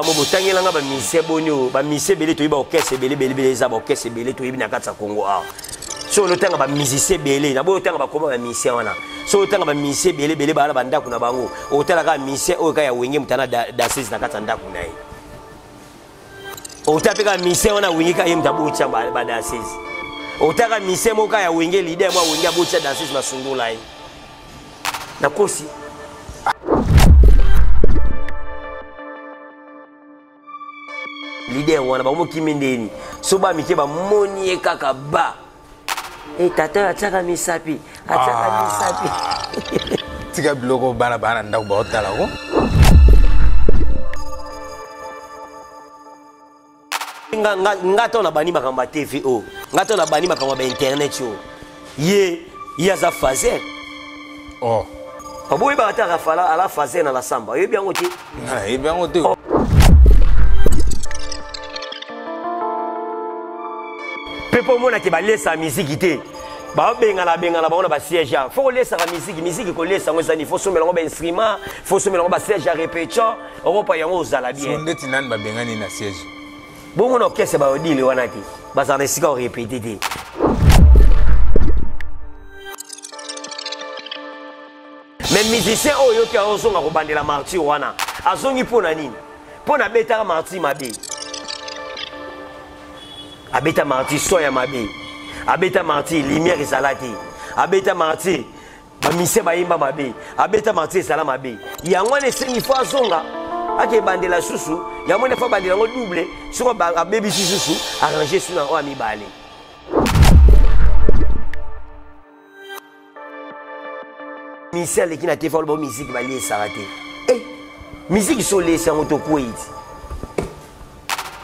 Mo botangela nga ba musicien boni oyo ba musicien ebele toyebi ba orchestre ebele ebele ebele eza ba orchestre ebele toyebi na kati ya Congo awa. Soki olotanga ba musicien ebele na boyo otanga bakoma ba musicien wana soki otanga ba musicien ebele ebele baa na bandako na bango otala kaka musicien oyo kaka ya wenge moto ana danseuse na kati ya ndako na ye otala mpe kaka musicien wana wenge kaka ye moto abotya ba danseuse otala kaka musicien moko kaka ya wenge leader mwa wenge abotya danseuse masundola ye nakosi leader wana bango mokimi ndeni so ba mike bamoni ye kaka ba e tata oyo atiaka misapi atiaka ah. misapi tika biloko bana bana ndako baotala ko nga nga nga to na bani makambo ya tv oyo nga to na bani makambo ya bainternet oyo ye ye aza fazer oh. oboyebaka ata rafala ala fazer na la samba oyebi yango te nayebi yango te oh. mpe mpo omonake balesaka miziki te babengana bengana bango na basiège ya fo kolesaka miziki miziki kolesa yango ezali fo somela yango bainstrument fo somela yango basiège ya répétition okopa yango ozala bien ndeti nani babengani na siège bongo na orchestre baodile wana te bazala na esika orepete te mais musicien oyo oyoki azonga kobandela martyr wana azongi mpo na nini mpo na abetaka martyr mabe abeta martyr son ya mabe abeta martyr lumière ezala te abeta martyr bamisie bayemba mabe abeta marti ezala mabe yango wana esengi fo azonga ake ebandela susu yango wana fo abandela yango double soki abebisi susu arrange su na oyo ya mibale misi aleki na te fo aloba miziki baliesaka te e eh, miziki so olesi yango tokwei ti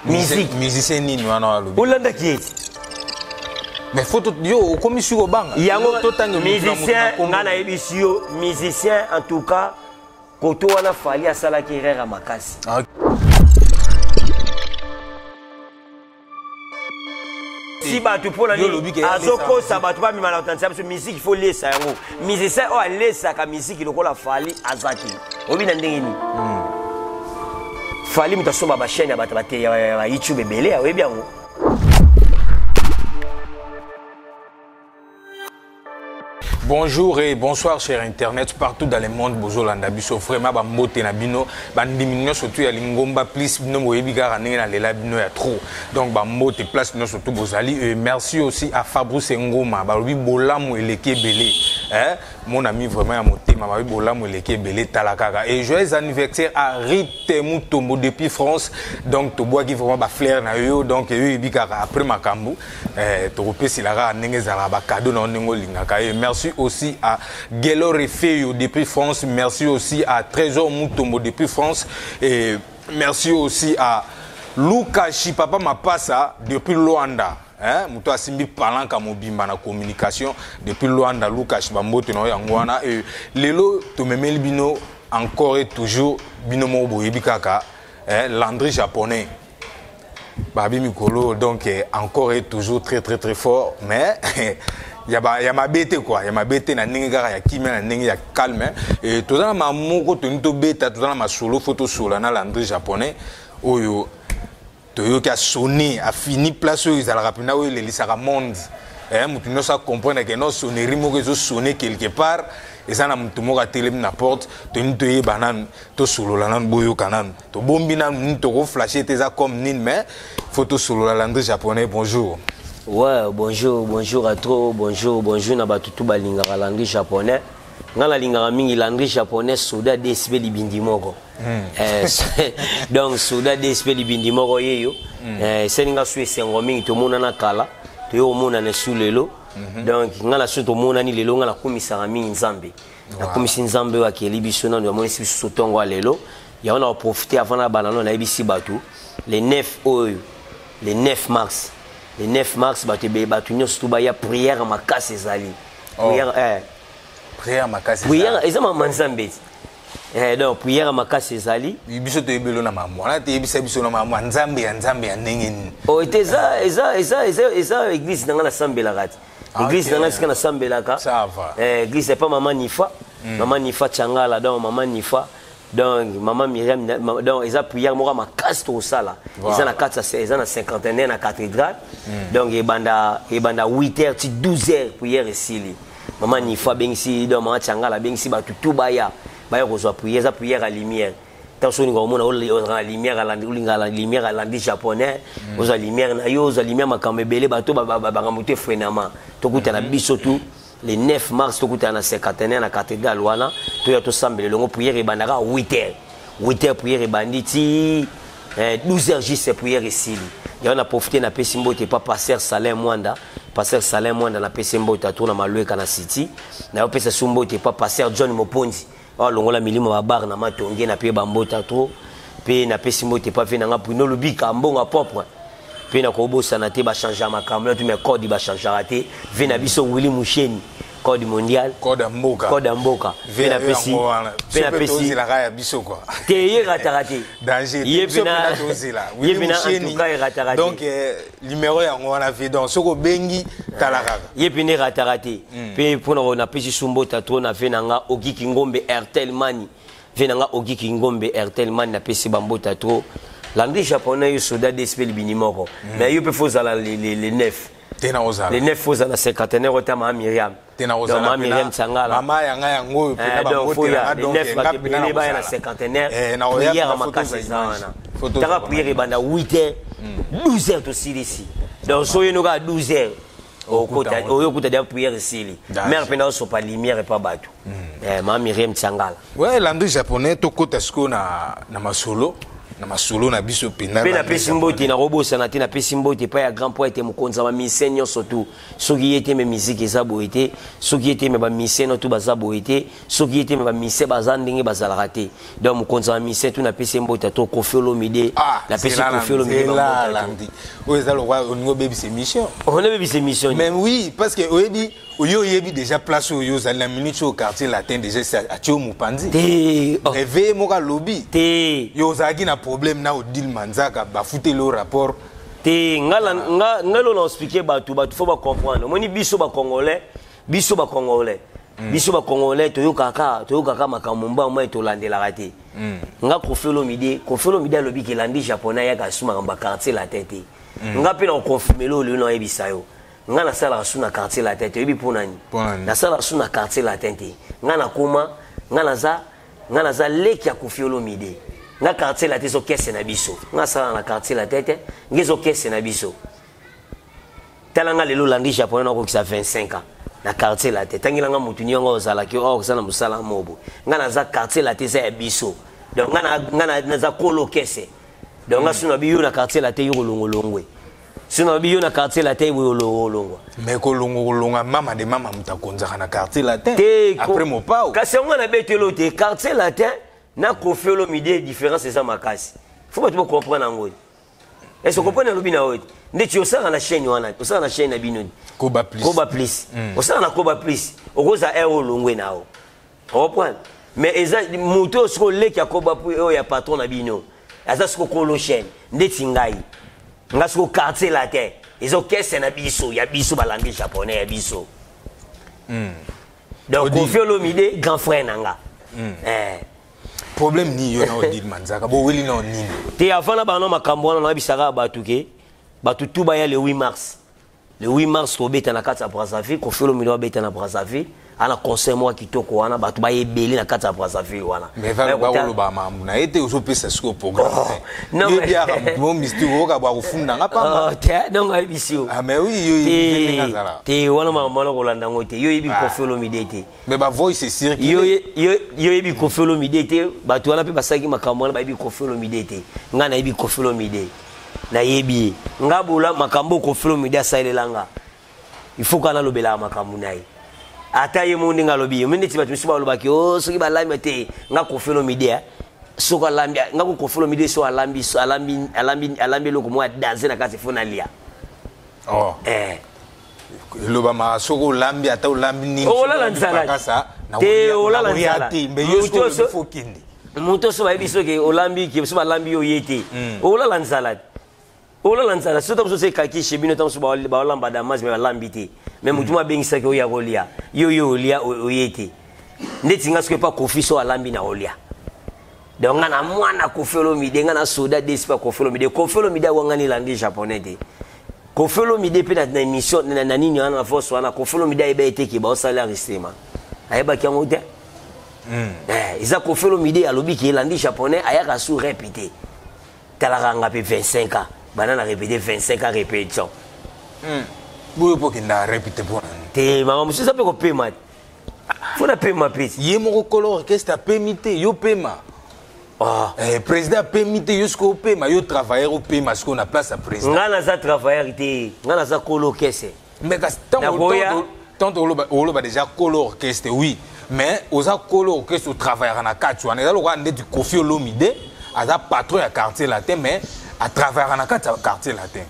musique musicien nini wana alobi olandaki ye ti mais faut yo okomi siko obanga yango musicien ngai nayebisi yo musicien en tout cas koto wana fali asalaki erreur ya makasi ah. si bato mpo na nini azokosa bato bamema na otanisa biso miziki fo lesa yango musicien oyo alesaka miziki lokola fali aza te oyebi na ndenge nini hmm. fali moto asomba bachaine ya bato ya youtube ebele oyebi yango Bonjour et bonsoir cher internet partout dans le monde bozolanda biso vraiment ba mbote na bino ba ndimi nyonso tu ya lingomba plus bino boyebi kaka ndenge na lela bino ya trop donc ba mbote place nyonso tu bozali et merci aussi à Fabrice Ngoma balobi bolamu eleki ebele hein mon ami vraiment ya motema balobi bolamu eleki ebele tala kaka et joyeux anniversaire à Rite Mutombo depuis France donc tobwaki vraiment ba fleurs na yo donc yo yebi kaka après makambo Eh, tokopesela kaka ndenge ezalaka bakado na yo ndenge olingaka ye merci aussi à Gelor Efeyo depuis France merci aussi à Trésor Mutombo depuis France et merci aussi à Lukashi Papa Mapasa depuis Luanda hein, moto asimbi palanka mobimba na communication depuis Luanda Lukashi bambote na yo yango wana et lelo tomemeli bino encore et toujours bino moko boyebi kaka hein, Landry japonais babi mikolo donc eh, encore et toujours très très très fort mais ya ba ya mabe te quoi ya mabe te na ndenge kaka ya kimia na ndenge ya calme et toza na mamoko toni tobeta toza na masolo fo tosola na landry japonais oyo toyoki asone afini place oyo ezalaka mpenza oyo elelisaka monde eh, moto nyonso acomprendre ke non sonnerie moko ezosonne quelque part eza na moto moko atelemi na porte toni toyeba nanu tosolola nanu boyoka nanu tobombi nanu nini tokoflashe te eza comme nini mais faut tosolola landry japonais bonjour ouais bonjour bonjour à trop bonjour bonjour na bato tu balingaka landry japonais ngai nalingaka mingi landry japonais soda dsp libindi moko mm. eh, donc soda dsp libindi moko yeyo mm. eh, esali nga su esengo mingi tomonana kala toye komonana su lelo mm -hmm. donc ngai na su tomonani lelo ngai nakumisaka mingi nzambe nakumisi nzambe oyo akeli biso nano amonisi biso ntongo ya lelo yango na koprofite avant na bana no nayebisi bato le 9 oyo le 9 mars le 9 mars bato ebele bato nyonso tu baya prière makasi ezali oh. prière eh. prière makasi prière eza mama nzambe ti eh, donc prière makasi ezali biso toyebelo na mama wana toyebisa biso na mama nzambe ya nzambe ya ndenge nini oh, ete eza eza eza eza eza église na ngai nasambelaka ti ah, église na ngai esika nasambelaka eh, église epa mama nifa mm. mama nifa changala donc mama nifa Donc mama Miriam, donc eza prière moko makasi tokosala. Eza na kati, eza na cinquantenaire na cathédrale. Donc ebanda 8 heures ti 12 heures, prière esili. Mama Nifa abengisi, donc mama Tiangala abengisi bato tu baya kozwa prière. Eza prière ya lumière. Ntango soki olinga komona, ozala na lumière, olinga na lumière, alandi japonais, ozwa lumière na yo, ozwa lumière, makambo ebele, bato makambo te. Frenama, tokutana biso tu le 9 mars, tokutana na cinquantenaire na cathédrale wana, toya tosambela elongo. Prière ebandaka 8 heures, 8 heures prière ebandi ti 12 heures juste, prière esili. Yango na profite, napesi mbote pa pasteur Salin Mwanda. Pasteur Salin Mwanda, napesi mbote ato na Malweka na City. Nayopesa su mbote pa pasteur John Moponzi oyo alongola milimo babar na Matonge, na mpe bambota trop. Mpe napesi mbote pa ve nanga Bruno Lubika, mbongo propre. Mpe nakobosana te, bachange ya makambo na tu, mais code bachangeaka te. Ve na biso Willi Musheni, code mondial. Code ya mboka. Code ya mboka. Mpe napesi, mpe napesi ya biso quoi. Te, ye rataka te. Danger. Ye pena, ye pena, en tout cas erataka te. Donc numéro yango wana ve, donc soki obengi, tala kaka. Ye pene erataka te. Mpe mpona napesi su mbota trop na ve na nga Ogiki Ngombe, Airtel Mani. Ve na nga Ogiki Ngombe, Airtel Mani, napesi bambota trop. Landry Japonais, yo soda dsp libini moko, mais yo mpe fo ozala le 9. Te, na ozala. Le 9 fo ozala na cinquantenaire, otama Miriam. Te, na ozala. Mama Miriam Tsangala. Mama yanga yango oyo. Mpena bambotela, donc nga mpena baya na cinquantenaire. Prière makasi eza wana. Taka prière ebanda 8 heures, 12 heures tosilisi. Donc so oyeno kaka 12 heures, oyo okuta dia prière esili, mare mpena osopa lumière epa bato. Mama Miriam Tsangala. Ouais, Landry Japonais, tokota sikoyo na masolo, na masolo na biso mpenza. Mpe napesi mbote, nakobosana te, napesi mbote epai ya grand poète, mokonzi ya bamusiciens nyonso tu. Soki ye te, me musique eza boye te. Soki ye te, me bamusiciens no tu baza boye te. Soki ye te, me bamusiciens baza ndenge bazalaka te. Donc mokonzi ya bamusiciens tu, napesi ye mbote to Kofi Olomide. Napesi Kofi Olomide. Oyo eza lokwa olingi obebisa émission. On obebisa émission? Mais oui, parce que oyebi, oyo oyebi déjà place oyo ozali na minute oyo, Quartier Latin déjà atie yo mopanzi. Te, oh. Réveille moko alobi. Te. Yo ozalaki na problème na Odile Manzaka, bafuteli yo rapport. Te, nga lelo na expliquer bato, bato faut bacomprendre. Omoni biso bacongolais, biso bacongolais, biso bacongolais toyokaka makambo mbamwa, tolandelaka te. Nga Kofi Olomide, Kofi Olomide alobi ke Landry Japonais ayaka su makambo ya Quartier Latin te. Nga mpe na koconfirmer oyo lelo nayebisa yo, nga nasalaka su na Quartier Latin te. Oyebi mpo nani? Nasalaka su na Quartier Latin te. Nga nakoma, nga naza leki ya Kofi Olomide. Nga Quartier Latin ezokese na biso. Nga asalaka na Quartier Latin te, nga ezokese na biso. Tala nga lelo, Landry Japonais, nakokisa 25 ans na Quartier Latin. Tangelanga motu niongo ozalaki oyo kosala mosala mobo. Nga naza Quartier Latin eza ya biso. Donc nga naza kolo kese. Donc nga sino bi yo na Quartier Latin, yo kolongolongwe. Sino bi yo na Quartier Latin boye, olongolongwa. Mais kolongo kolonga, mama de mama, moto akonzaka na Quartier Latin te. Après Mopao. Kasi yango na betelo te. Quartier Latin na Kofi Olomide, différence eza makasi. Faut bato bocomprendre yango. Est ce comprendre alobi na oyo ndeti osala na chaîne wana, osala na chaîne na bino? Koba Plus. Koba Plus. Osala na Koba Plus, okoza aire olongwe na o comprendre. Mais eza moto oyo soki oleki ya Koba oyo ya patron na bino, aza soki okolo chaîne. Ndeti ngai, nga soki Quartier Latin eza okese na biso, ya biso balangi japonais ya biso. Donc Kofi Olomide, grand frère na nga. Problème nini yo na Odile Manzaka boweli na nini? Te, avant na bana makambo wana, nayebisaka bato ke bato tu baya le 8 mars. Le 8 mars tobeta na kati ya Brazzaville. Kofi Olomide abeta na Brazzaville, ana concert moko kitoko wana, bato baya ebele na kati ya Brazzaville wana. Mais bakoloba makambo na ye te, ozopesa sikoyo programme. Yebiaka mo mystique, oyoka bakofunda nga pamba. Te, donc ayebisi yo. Ah mais oui, yo ndenge azala. Te, wana makambo wana kolanda yango te. Yo oyebi Kofi Olomide te. Mais bavoice circule. Yo oyebi Kofi Olomide te. Bato wana mpe basalaki makambo wana, bayebi Kofi Olomide te. Ngai nayebi Kofi Olomide, nayebi ye. Nga bola makambo Kofi Olomide asalela nga, il faut kana alobelaka makambo na ye. Ata ye mo ndenge alobi, yo neti bato mosusu balobaki o soki balambi te. Nga Kofi Olomide, soki alambi, nga ko Kofi Olomide so alambi, alambi, alambi, alambi eloko moko ya danse na kati, fo nalia. Oh. Elobamaka soki olambi, ata olambi nini. Olala nzala te, olala nzala te. Mais yo soki olobi fo kende. Moto so bayebi soki olambi, so balambi yo ye te, olala nzala te, olala nzala. So ta mosusu ekaki chez bino, ta mosusu baolamba damas, me balambi te, mais motu mo abengisaki oya kolia, yo olia, oye te. Ndeti nga soki epa Kofi so alambi, na olia. Donc nga na mwana Koffi Olomide, nga na soda DSP ya Koffi Olomide. Koffi Olomide awangani langue japonais te. Koffi Olomide mpe na émission na nini wana, na force wana, Koffi Olomide ayeba ete ke baosala enregistrement, ayebaki yango te. Eza Koffi Olomide alobi ke elandi japonais ayaka su rep te. Talaka nga mpe 25 ans bana na répété, 25 ans répétition. Boyo mpo okenda rep te mpo nani? Te, mama mosusu eza mpe kopema te, fo na pema mpe. Ye moko kolo orchestre apemi te, yo pema. Ah. Président apemi te, yo sikoyo opema, yo travailleur opema sikoyo na place ya président. Nga naza travailleur te, nga naza kolo orchestre. Mais kasi ntango oloba déjà kolo orchestre, oui, mais oza kolo orchestre, otravaillaka na kati wana. Eza lokola ndeti Koffi Olomide aza patron ya Quartier Latin, mais atravaillaka na kati ya Quartier Latin.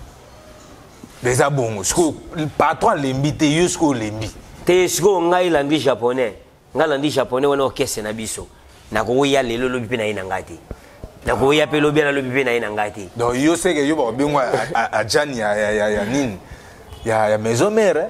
Eza bongo. Sikoyo patron alembi te, yo sikoyo olembi. Te, sikoyo ngai landi japonais, ngai landi japonais wana orchestre na biso. Nakoya lelo, lobi mpe na ye na ngai te. Nakoya mpe lobi, nalobi mpe na ye na ngai te. Donc yo seke yo bakobengwa ajani ya nini, ya Maison Mère, eh?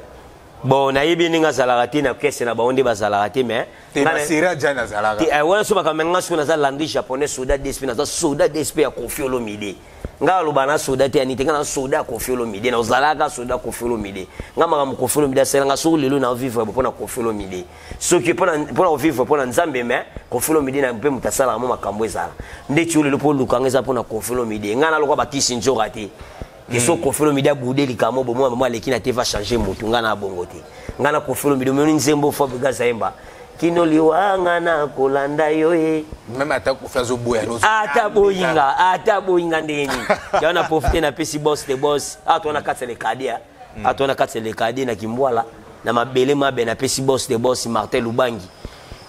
Bon, nayebi ndenge azalaka te na orchestre na bango nde bazalaka te, mais Te, baseri ajani azalaka. Wana so makambo nga soki naza Landry japonais soda DSP, naza soda DSP ya Koffi Olomide. Nga aloba na soda te yani te, nga na soda ya Koffi Olomide, nazalaka soda Koffi Olomide. Nga makambo Koffi Olomide asalanga, soki lelo na vivre mpona Koffi Olomide, soki mpona kovivre mpona Nzambe, mais Koffi Olomide na mpe moto asalaka mo makambo ezala ndeti oyo lelo mpo olukanga eza mpona Koffi Olomide. Nga nalokwa bakisi nzoka te ke so Koffi Olomide abude likambo bomo mamo aleki na te va changer motu. Nga na bongo te, nga na Koffi Olomide. Omoni nzembo Fabregas ayemba kino liwanga na kolanda yo ye. Même ata Koffi azoboya. Ata boyinga, ata boyinga ndenge nini, yango na profite napesi boss de boss awa towana kati ya lekadi, awa towana kati ya lekadi na Kimbwala na mabele mabe. Napesi boss de boss Martin Lubangi,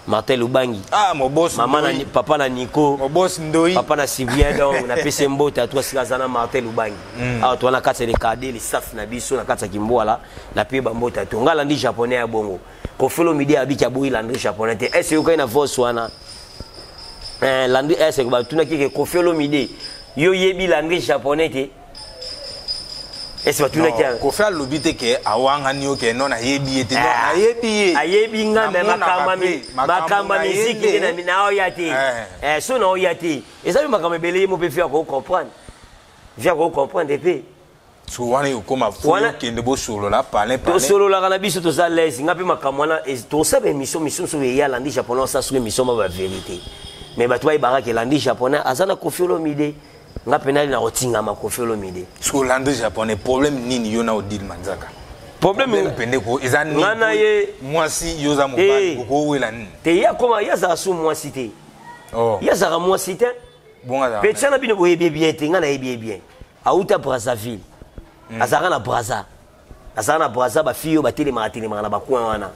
Martin Lubangi. Ah, mon boss. Mama na papa na Nico. Mon boss Ndoi. Papa na Sibien. Donc napesi mbote atu asika aza na Martin Lubangi. Awa towana kati ya lekadi, lisaf na biso na kati ya Kimbwala, napie bambote atu. Nga alandi japonais ya bongo. Koffi Olomide abiki aboyi Landry japonais te. Ese yokai na voice wana, Landry ese batunaki ke Koffi Olomide, yo yebi Landry japonais te? Ese batunaki. Koffi alobi te ke awangani yo ke non, nayebi ye te. Non, nayebi ye. Ayebi nga, me makambo ya miziki te naoya te. So naoya te, eza mpe makambo ebele. Ye mo mpe fi akocomprendre, fi akocomprendre mpe. So wana ekokoma okende bosolola palin. Tosololaka na biso, toza lese. Nga mpe makambo wana tosala émission, mission mosusu eya Landi japonais osala soki émission ma bavérité, mais bato bayebaka ke Landi japonais aza na Koffi Olomide. Nga mpe nali na kotingama Koffi Olomide. Soki Landry japonais, problème nini yo na Odile Manzaka? Problème pende ko eza nini? Nga na ye Mwasi, yo oza mobali, okowela nini? Te, ye akoma, ye azalaka su mwasi te. Ye azalaka mwasi te. Mpe tia na bino boyebi bien te, nga nayebi ye bien. Auta Brazzaville, azalaka na Braza, azalaka na Braza. Bafille oyo batelemaka telemaka na bacoin wana.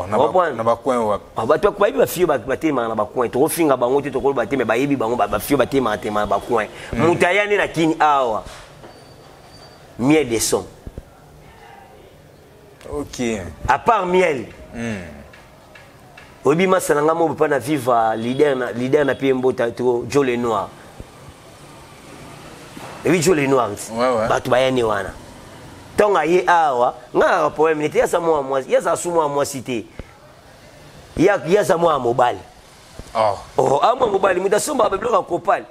Na bacoin wapi? Bato bayebi bafille oyo batelemaka na bacoin. Tokofinga bango te, tokoloba te, me bayebi bango. Bafille oyo batelemaka telemaka na bacoin. Moto aya nde na Kini awa, Miel de Son. À part Miel, oyebi masa na nga mo mpa na viva leader na leader na pie mbota to Jo le Noir. Ebi Jo le Noir, bato bayani wana. Ntongo aye awa, nga kaka problème nete yaza mwa mwasi, yaza su mwa mwasi te, yaza mwa mobali. Oh, amwa mobali, moto asombaka babiloko ya kopale.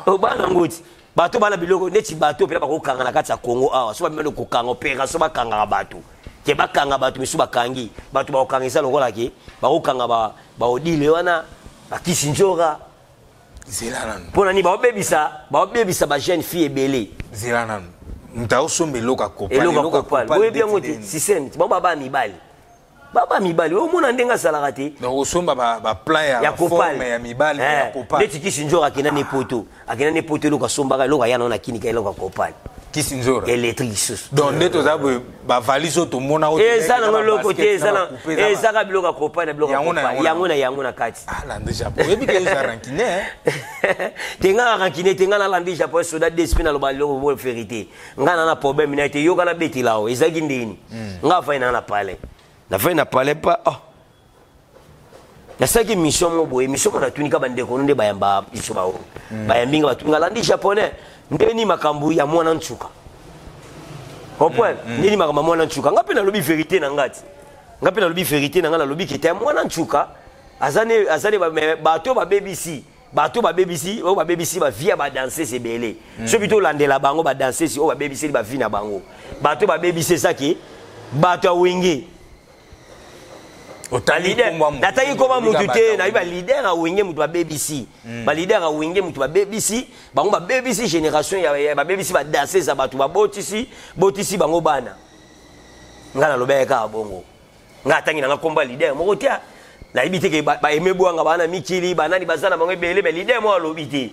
Oh, bana ngoti bato bana biloko neti bato mpena bakokanga na kati ya Congo awa. So bamibali kokanga opération, bakangaka bato ke bakanga bato misu, bakangi bato, bakokanga eza lokola ke bakokanga baodile wana, bakisi nzoka. Zela nanu. Mpo na nini baobebisa, baobebisa bajeune fille ebele? Zela nanu, moto aosomba eloko akopal. Eloko akopal, boyebi yango te. Système bango baba mibali, baba mibali, omona ndenge azalaka te. Donc osomba baplan ya forme ya mibali ya kopal. Neti kisi nzora akenda ne poto, akenda ne poto, eloko asombaka, eloko aya nao na kinika, eloko akopal. Kisi nzora. Électrique lisusu. Donc nde toza boye, bavalise oyo tomona. Eza nango eloko te, ezaka biloko ya kopal na biloko yango na yango na kati. Oyebi ke eza rancune. Te, nga na rancune te. Nga nalandi japon soda d'esprit, naloba eloko bo vérité. Nga na problème na ye te. Yoka, nabetela o ezalaki ndeni. Nga afai na palais, nafai na palais pa, oh. Nasalaki mission mo boye, mission mo natuni ka bandeko no nde bayamba biso bao. Bayambi nga, batuni nga Landi japonais ndeni makambo ya mwana nsuka, comprendre ndeni makambo ya mwana nsuka. Nga mpe nalobi vérité na nga ti, nga mpe nalobi vérité na nga, nalobi kete ya mwana nsuka. Aza ne aza ne bato babebisi, bato babebisi, oyo babebisi ba vie ya ba danseuse ebele. Soki tolandela bango ba danseuse oyo babebiseli ba vie na bango. Bato babebisi ezaki bato ya Wenge. Natangi koma mutu te, nayebi ba leader ya Wenge mutu babebisi. Ba leader ya Wenge mutu babebisi, bango babebisi génération ya babebisi ba danseuse ya bato babotisi, botisi bango bana. Nga nalobaki kaka bongo. Nga atangi nanga komba leader moko te. Nayebi te ke ba aime bwanga bana mikili, banani baza na bango ebele, mais leader moko alobi te.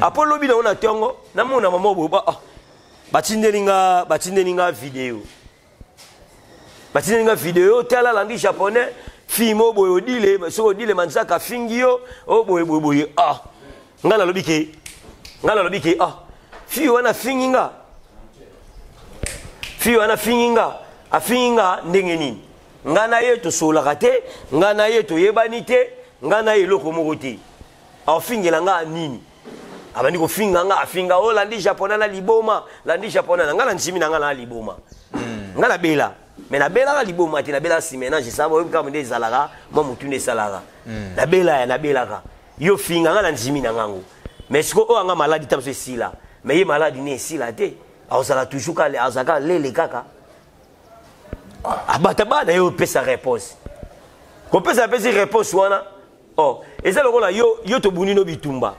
Apo lobi nango na tongo, namona mama boye ba ah, batindeli nga video. Batindeli nga video, tala Landry Japonais, fille mo boye Odile, soki Odile Manzaka afingi yo, o boye boye boye. Ah, nga nalobi ke, nga nalobi ke, ah, fille wana afingi nga. Fille wana afingi nga, afingi nga ndenge nini? Nga na ye tosololaka te, nga na ye toyebani te, nga na ye eloko moko te. Afingela nga nini? Abandi kofinga nga, afinga o Landry Japonais na liboma, Landry Japonais na nga na nzimi na nga na liboma. Nga na bela, mais na belaka liboma te, na bela simena, je sais pas kama nde ezalaka, mwa mutu nde esalaka. Na bela ya, na belaka. Yo finga nga na nzimi na ngango. Mais siko oyo nga maladi tamso esila. Mais ye maladi ne esila te. Azala toujours kale, azaka lele kaka. Abata bana yo pesa réponse. Kopesa pesi réponse wana. Oh, eza lokola yo yo tobuni no bitumba.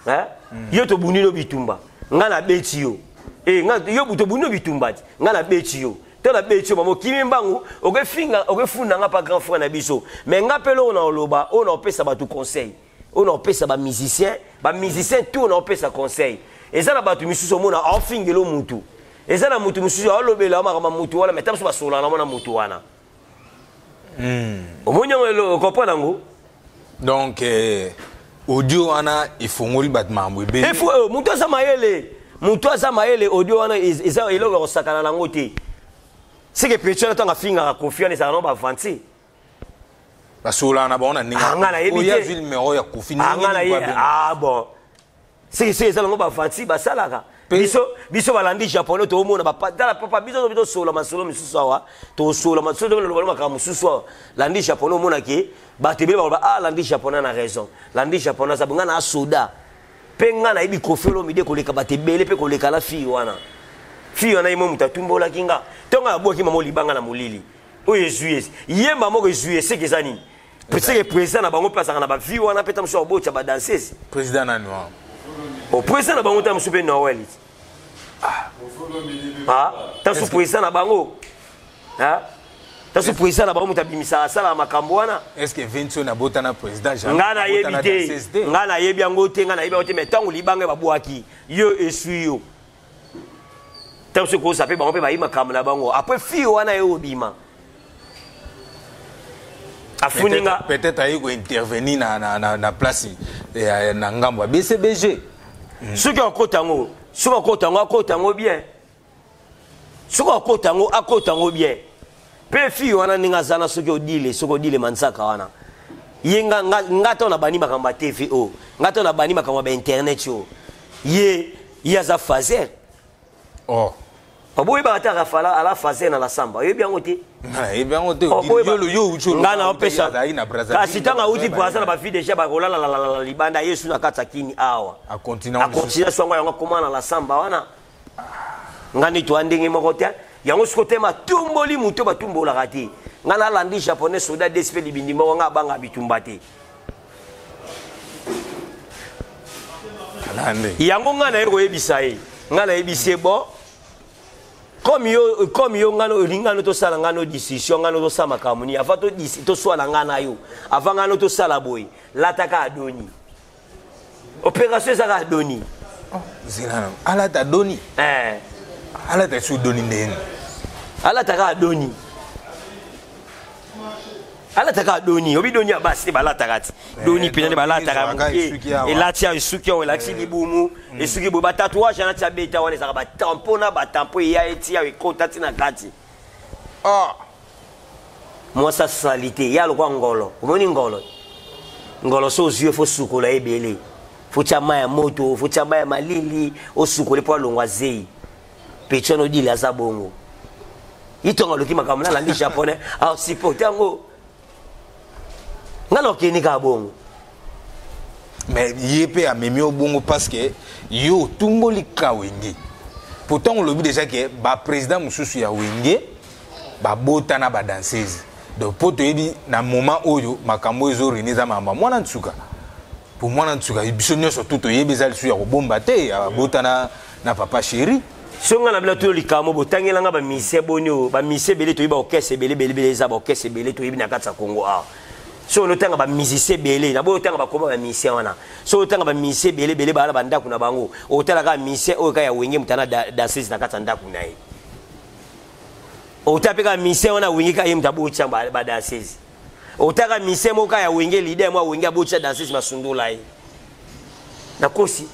Hein? Yo tobuni no bitumba. Nga na beti yo. Eh nga yo tobuni no bitumba ti. Nga na beti yo. To na beti yo mamo kimi mbangu, oke finga, oke funda nga pa grand frère na biso. Mais nga pe loko na oloba, o na opesa batu conseil. O na opesa ba musicien, ba musicien tout na opesa conseil. Eza na batu misusu omona ofingelo mutu. Eza na mutu misusu alobela makambo mutu wana, mais tamso basola na mona mutu wana. Omoni yango elo comprendre yango. Donc audio wana efongoli bato makambo ebele. Mutu aza mayele, mutu aza mayele, audio wana eza eloko ya kosakana nango te. C'est que petit wana ntango afingaka Koffi wana ezalaka nango bavanti. Basololaka na bango na ndenge Ah, nga nayebi oyo te. azwi numéro ya Koffi, Ah, ndenge nga nini nayebi. babenga? Ah, bon. Seke seke eza nango bavanti basalaka. Biso, biso balandi japonais toomona ba pa-, tala papa, biso tobi tosola masolo misusu awa, tosola masolo, tobi loba makambo mosusu awa. Landi japonais omona ke bato ebele bakoloba, ah, landi japonais na raison. Landi japonais aza nga na soda. Pe nga nayebi Koffi Olomide koleka bato ebele pe koleka na fille wana. Fille wana ye mo moto atumbolaki nga. Ntongo abwaki mama libanga na molili. Oyo ezwi ye. Ye mama moko ezwi ye, seke eza nini? Seke président na bango pe azalaka na ba vie wana pe ta mosusu abotya ba danseuse. Président nani wana? Oh, président na bango ta mosusu pe Noël. Ah. Ah, ta mosusu président na bango. Ah. Ta mosusu président na bango moto abimisaka asalaka makambo wana. Est-ce que Vincent abota na président jamais? Nga nayebi Abota na te. danseuse te? Nga nayebi yango te, nga nayebi yango te, mais ntango libanga babwaki, yo esui yo. Ntango soki koza pe bango pe bayi makambo na bango. Après fille wana ye obima. Afuni nga. Peut-être aye ko intervenir na place ya, na ngambo ya BCBG. Soki akota yango, soki akota yango, akota yango bien. Soki akota yango, akota yango bien. Pe fille wana ndenge aza na soki Odile, soki Odile Manzaka wana. Ye nga, nga, nga to na bani makambo ya TV o. Nga to na bani makambo ya internet o. Ye, ye aza phaser. Oh. Oboyi ba ata Rafala ala phaser na la samba. Oyebi yango te? Nga nayebi yango te. Oh, boye ba- Yo, yo, yo, yo, Nga na yo, opesa. azalaki na Brazzaville, Kasi ntango na auti Brazzaville, Brazza na ba vie déjà ba kolala la la la la libanda, Yesu na kati ya kini awa. A continue A continue songo yango akoma na la samba wana. Nga nde toa ndenge moko te. Yango siko te matumboli moto batumbolaka te. Nga nalandi japonais soda DSP libindi moko nga abanga bitumba te. Alande. Yango nga naye koyebisa ye. Nga nayebisi ye bon. Comme yo, comme yo ngano olinga no tosala ngano discussion ngano tosala makambo nini avant to dis, toswala nga na yo avant ngano tosala boye lataka adoni opération ezaka adoni. Oh, zela na alata adoni. Alata su doni ndeni. Alataka adoni. Alataka adoni. Obi doni ya basi te balataka ti. Doni pena nde balataka Ezalaka moke. esuki awa. Elati awa, esuki awa, elakisi libumu. Esuki boye, ba tatouage alati abeta wana ezalaka ba tampon na ba tampon eya eti awa ekota ti na kati. Mwasi asalite, ya lokwa ngolo. Omoni ngolo? Ngolo so ozwi yo, faut sukola ebele. Faut tia mai ya moto, faut tia mai ya malili, osukole po alongwa zei. Petit wana odile aza bongo. Itonga aloki makambo na landi japonais, a supporter yango. Nga na okende kaka bongo. Mais ye mpe amemi yo bongo parce que yo otumboli ka Wenge. Pourtant olobi déjà ke baprésident mosusu ya Wenge babota na badanseuse. Donc mpo toyebi na moment oyo makambo ezorini, eza makambo ya mwana nsuka. Po mwana nsuka, biso nyonso tu toyebi, eza lisusu ya kobomba te, abota na papa chéri. So nga na bino toyo likambo, botangelanga bamusicien boni oyo bamusicien ebele toyebi, baorchestre ebele ebele ebele, eza baorchestre ebele toyebi na kati ya Congo awa. So otanga bamusicien ebele na boyo, otanga bakoma bamusicien wana. So otanga bamusicien ebele ebele baa na bandako na bango, otala kaka musicien oyo kaka ya Wenge, moto ana danseuse na kati ya ndako na ye. Otala mpe kaka musicien wana Wenge, kaka ye moto abotya badanseuse. Otaka musicien moko kaka ya Wenge, leader moko ya Wenge abotya danseuse, masundola ye. Nakosi?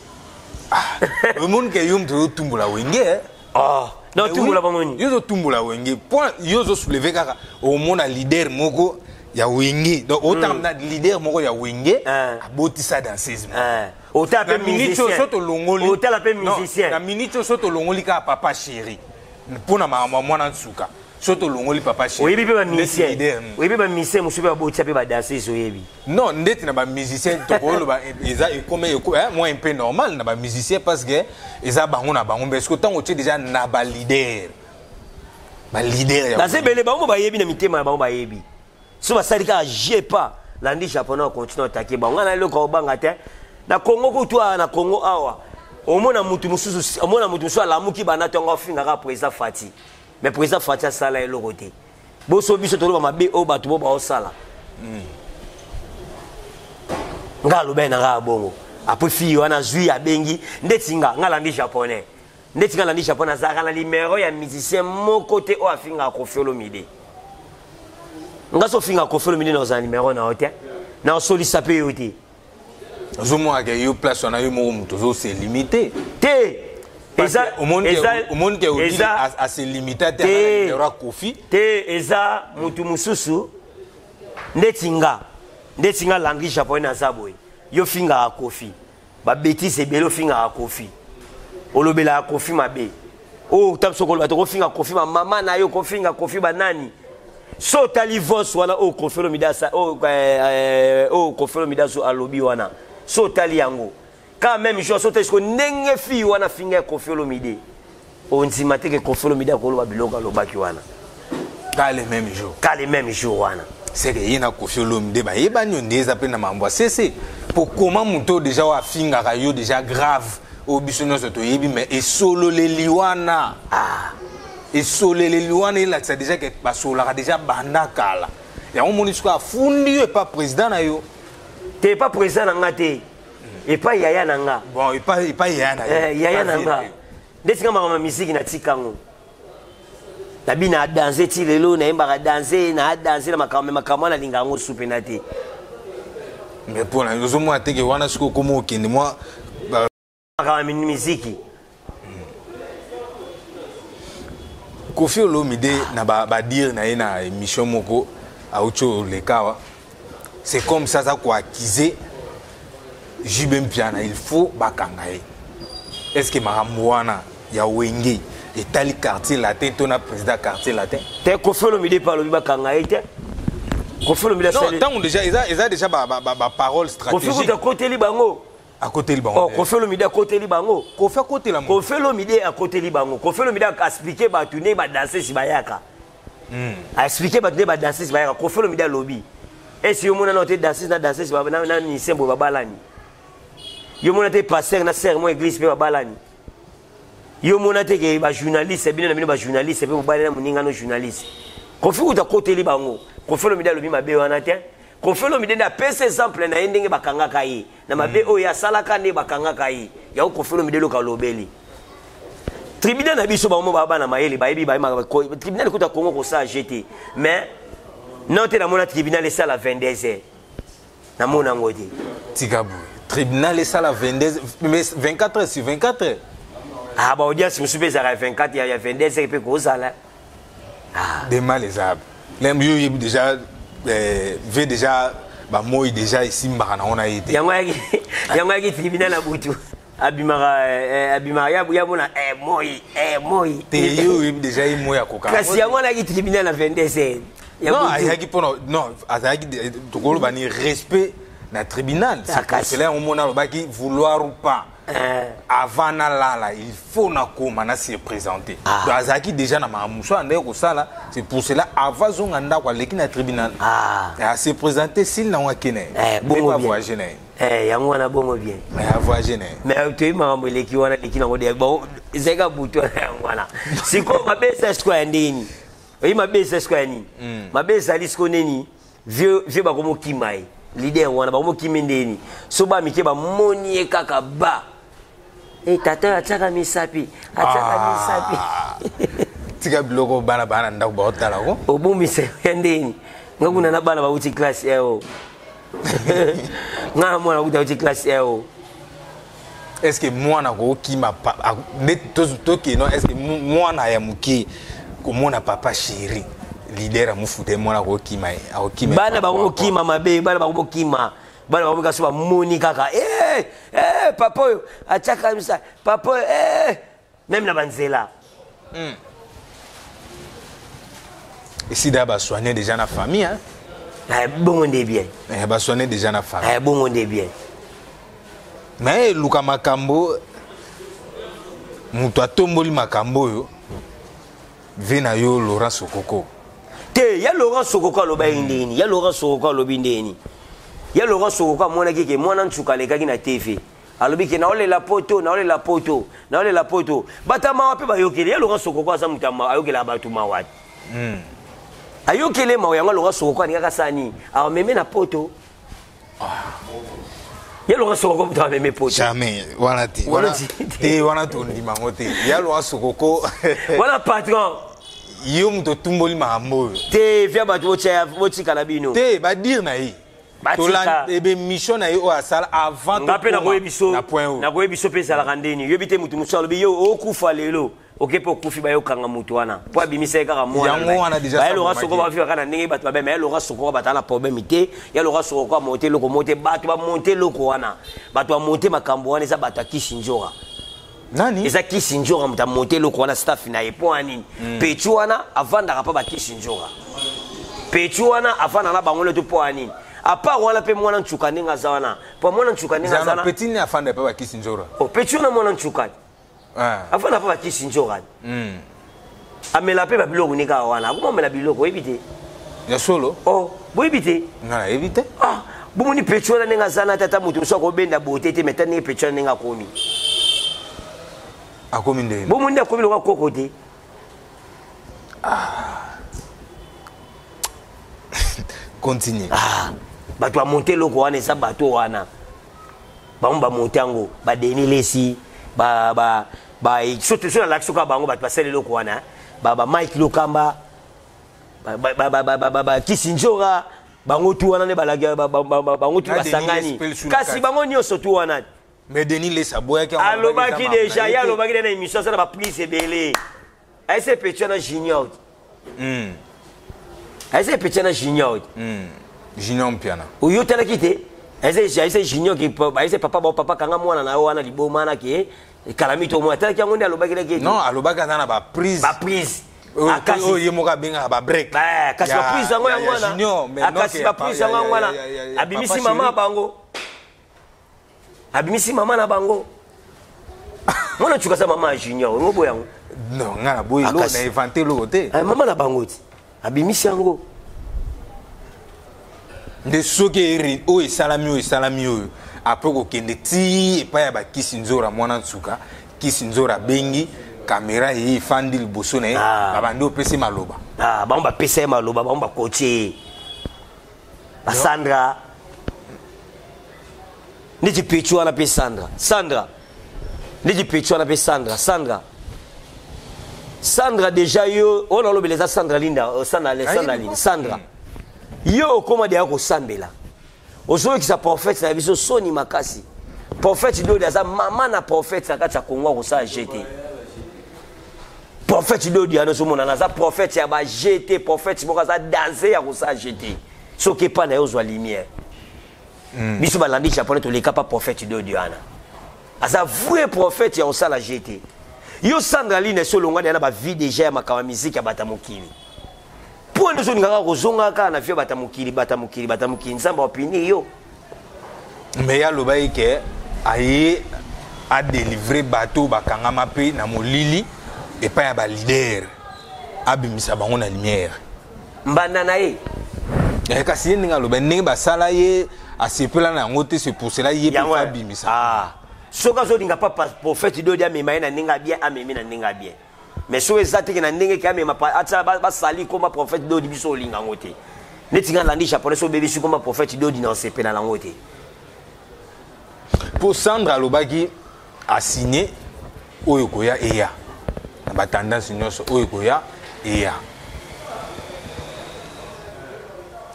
Omoni ke yo moto ozotumbola Wenge, eh? Ah, na otumbola bango nini? Yo ozotumbola Wenge po yo ozosouleve kaka omona leader moko ya Wenge. Donc otanga na leader moko ya Wenge abotisa danseuse. Otala mpe musicien. So tolongoli, otala mpe musicien. Na minute oyo, so tolongoli kaka papa chéri mpona makambo ya mwana nsuka, so tolongoli papa chéri, oyebi mpe bamusicien, oyebi bamusicien mosusu mpe babotisa mpe badanseuse, oyebi? Non, ndeti na bamusicien tokoloba eza ekome moi un peu normal na bamusicien parce que eza bango na bango. Mais ce ntango otie déjà na baleader, baleader ya Baza ebele, bango bayebi na mitema na bango, bayebi. So basali kaka je pas landi japonais, acontinue atake bango. Ngai na eloko obanga te na Congo kutu. Awa na Congo awa, omona mutu mosusu, omona mutu mosusu alamuki banda ntongo, afingaka président Fati, mais président Fati asala eloko te. Boso biso toloba mabe oyo bato bo baosala. Nga alobaki na nga bongo. Après, fille wana azwi, abengi ndeti nga, nga alandi japonais, ndeti nga alandi japonais, azalaka na numero ya musicien moko te oyo afingaka Kofi Olomide. Nga so ofingaka Kofi Olomide, na ozala numero na yo te, na osolisa mpe yo te. Ozomonaka yo place wana, yo moko moto ozose limite. Te. Omoni ke Odile ase limite te numéro ya Kofi. Te, eza motu mosusu. Ndeti nga, ndeti nga langue japonais, naza boye. Yo fingaka Kofi, babêtises ebele, ofingaka Kofi, olobelaka Kofi mabe. Oyo ta biso koloba, tokofinga Kofi bamama na yo, kofinga Kofi banani. So otali voice wana oyo Kofi Olomide, oyo Kofi Olomide alobi wana, so otali yango kaka même jour, so otali siko ndenge fille wana afinga ya Kofi Olomide, ondima te ke Kofi Olomide akoloba biloko alobaki wana. Ka le même jour? Ka le même jour wana. C'est que ye na Kofi Olomide bayebani yo nde eza mpe na mambo ya sese. Po koma moto oyo déjà oyo afingaka yo déjà grave, oyo biso nyonso toyebi, mais esololeli wana, esoleleli wana elakisa déjà ke basololaka déjà banda kala. Yango omoni sikoyo afundi yo epa président na yo. Te, epa président na nga te, epai yaya na nga. Bon, epa yaya na yo. Yaya na nga. Ndeti nga, makambo ya misiki natika yango, nabi na danse ti lelo, nayembaka danse na danse na makambo, makambo wana nalinga yango su mpena te. Mais mpona ozomona teke wana sikoyo okoma okende mwa makambo ya miziki. Kofi Olomide na badire na ye na émission moko auti oleka awa, c'est comme ça aza koaccuser JB Mpiana, il faut bakanga ye. Est ce que makambo wana ya Wenge etali Quartier Latin to na président Quartier Latin? Te, Kofi Olomide mpe alobi bakanga ye te. Kofi Olomide Ntango déjà eza déjà baparole stratégique. Kofi kuta akoteli bango. Akoteli bango? Oh, Kofi Olomide akoteli bango. Kofi akotela? Kofi Olomide akoteli bango. Kofi Olomide aexpliquer bato ndenge badansesi bayaka, aexpliquer bato nde badanseuse bayaka. Kofi Olomide alobi esi yo mona te danseuse na danseuse na musicien boye babalani. Yo mona te pasteur na sœur mo église mpe babalani. Yo mona te ke bajournaliste, bino na bino bajournaliste mpe bobali na moninga no journaliste. Kofi kuta akoteli bango. Kofi Olomide alobi mabe wana te. Kofi Olomide nde apesa exemple na ye ndenge bakangaka ye na mabe oyo asalaka, nde bakangaka ye. Yango Kofi Olomide eloka alobeli tribunal na biso. Bango baa bana mayele, bayebi tribunal ekuta Kongo kosala je te. Mais non te, namona tribunal esala 22 heures, namona yango te. Tika boye, tribunal esala 22, mais 24 heures sur 24 heures? Ah, baaudience mosusu mpe ezalaka 24, ya 22 heures mpe kozala. De mal eza lem yo oyebi déjà, ve déjà bamoi déjà esimbaka nango na ye te. Yango yaki tribunal ya butu. Abimaka abimaka ya mona moi moi. Te, yo oyebi déjà ye moi akoka. Kasi yango wana ayaki tribunal na 22 heures. Non, ayaki mpona, non, azalaki, tokoloba ni respect na tribunal. C'est là omona alobaki vouloir ou pas, avant nalala, il faut nakoma na se présenter. Donc azalaki déjà na makambo mosusu andaki kosala. C'est pour cela, avant zonga ndako, aleki na tribunal, ase présenter, sili nango, ake na ye. Bongo avoyage na ye. Yango wana, bongo bien. Avoyage na ye. Mais toyebi makambo eleki wana, eleki nango, ezalaki ka butu wana. Yango wana sikoyo mabe eza sikoyo ya ndeni. Oyebi mabe eza sikoyo ya nini? Mabe ezali sikoyo nini? Vieux bakomokima ye, leader wana bakomokima ndeni. So bamike bamoni ye kaka ba e tata oyo atiaka misapi, atiaka misapi. Tika biloko, bana baa na ndako baotala ko. Obomisa ya ndeni. Nga kuna na bana bauti classe eo, nga na mwana kuta auti classe eo. Est ce que mwana kokima nde tokeno? Est ce que mwana ya moke komona papa chéri leader amofuta ye, mwana kokima ye, akokima? Bana bakokima mabe, bana bakokima, bana bakomi so bamoni kaka papa oyo atiaka misa, papa oyo même na banzela. Esida basoigne déjà na famille, hein? Bongo nde bien. Basoigne déjà na famille. Bongo nde bien. Mais eluka makambo, moto atomboli makambo oyo ve na yo, Laurent Sokoko. Te, ya Laurent Sokoko alobaki ndeni? Ya Laurent Sokoko alobi ndeni? Ya Laurent Sokoko amonaki ke mwana nsuka alekaki na TV, alobi ke naolela poto, naolela poto, naolela poto. Bato ya mawa mpe bayokeli ya Laurent Sokoko. Aza moto ayokelaka bato mawa te. Ayokele mawa yango. Laurent Sokoko alingaka sani ameme na poto. Ye Laurent Sokoko moto ameme poto. Jamais, wana te. Wana te, wana tondima yango te. Ya Laurent Sokoko. Wana patron. Yo moto otumboli makambo oyo. Te, via bato botikala bino. Te, badire na ye, ebe mission na ye oyo asala avant. Nga mpe nakoyebi so, nakoyebi biso mpe ezalaka ndeni. Yoyebi te, motu mosusu alobi yo okufa lelo, oke mpe okufi, bayokanga motu wana mpo abimisa ye kaka. Mwana Laurent Sokoko bavivaka kaka na ndenge bato babe. Ya Laurent Sokoko batala na problème te. Ya Laurent Sokoko amonte eloko mo te. Bato bamonte eloko wana, bato bamonte makambo wana, eza bato ya kisi nzoka. Nani? Eza kisi nzoka moto amonte eloko wana, staff na ye. Mpo wana nini? Petu wana avandaka mpa bakisi nzoka. Petu wana avanda na bango leto. Mpo wana nini? Apart wana mpe mwana nsuka ndenge aza wana, mpo mwana nsuka ndenge aza wana. Petit ne afanda mpe bakisi nzoka. Oh, petit wana mwana nsuka afanda mpe bakisi nzoka. Amela mpe babiloko ni kaka wana, akoma amela biloko, oyebi te? Ya solo? Oh, boyebi te? Nga nayebi te. Ah, bomoni petit wana ndenge aza na tata, moto mosusu akobenda bote te. Meta ndenge petit wana ndenge akomi. Akomi ndenge? Bomoni nde akomi lokola koko te. Ah. Continue. Ah, bato bamonte eloko wana, eza bato wana bango bamonte yango, badeni lesi ba so nalakisi kaka bango bato basala eloko wana, ba Mike Lokamba, bakisi nzoka, bango tu wana nde bango tu basangani, kasi bango nyonso tu wana. Mais Denis Lesi aboyaki. Alobaki déjà, ye alobaki nde na émission, aza na baprise ebele. Ayese petit wana junior. Ayese petit wana junior. Junior Mpiana. Oyo otalaki te, ayese junior, ayese papa bao, papa kanga mwana na yo wana liboma wana ke kalami to mwana. Atalaki yango nde alobaki naki. Non, alobaki aza na baprise. Baprise. Oyo ye moko abengaka babreak. Kasi baprise yango, yango wana, kasi baprise yango, yango wana abimisi mama bango, abimisi mama na bango. Mwana tuka aza mama ya junior, ongo boya yango. Non, nga na boyi eloko na invente eloko te. Mama na bango ti abimisi yango. Nde soki oyo esalami, oyo esalami, oyo apres kokende ti epai ya bakisi nzora, mwana nsuka kisi nzora abengi kamera ye, efandi liboso na ye, babandi opesi maloba. Bango bapesa ye maloba, bango bakotie ye, basandra ndeti pechu wana mpe Sandra, Sandra ndeti pechu wana mpe Sandra, Sandra, Sandra déjà yo oyo nalobela eza Sandra Linda, Sandra, Sandra Linda. Sandra, yo okóma deya kosambela, ozoyokisa prophète na biso soni makasi. Prophète Dodi aza mama na prophète na kati ya Kongo, akosala jete. Prophète Dodi wana ozomonana aza prophète ya bajete, prophète moko aza danse ya kosala jete. Soki epa na ye ozwa lumière. Biso balandi japonais toleka pa prophète Dodi wana. Aza vrai prophète ya kosala jeu te. Yo Sandra Lina esi olongwa deja na ba vie deja ya makambo ya musique ya bata mokili. Mpo nde ozolinga kaka kozonga kaka na vie ya bata mokili, bata mokili, bata mokili, Nzambe apunir yo. Mais ye alobaki ke aye a délivrer bato bakangama mpe na molili epai ya ba leader, abimisa bango na lumière. Mbanda na ye. Eh, kasi ye ndenge aloba ndenge basala ye asepela na yango te, c'est pour cela ye mpe abimisa. Ah. Soki azolinga pa prophète Dodi amema ye na ndenge ya bien, amemi na ndenge ya bien. Mais soki eza te ke na ndenge ke amema atia basali koma prophète Dodi, biso olinga yango te. Neti nga nalandi japonais, soki obebisi koma prophète Dodi na osepela na yango te. Po Sandra alobaki asigné oyo koya eya na ba tendance nyonso oyo koya eya.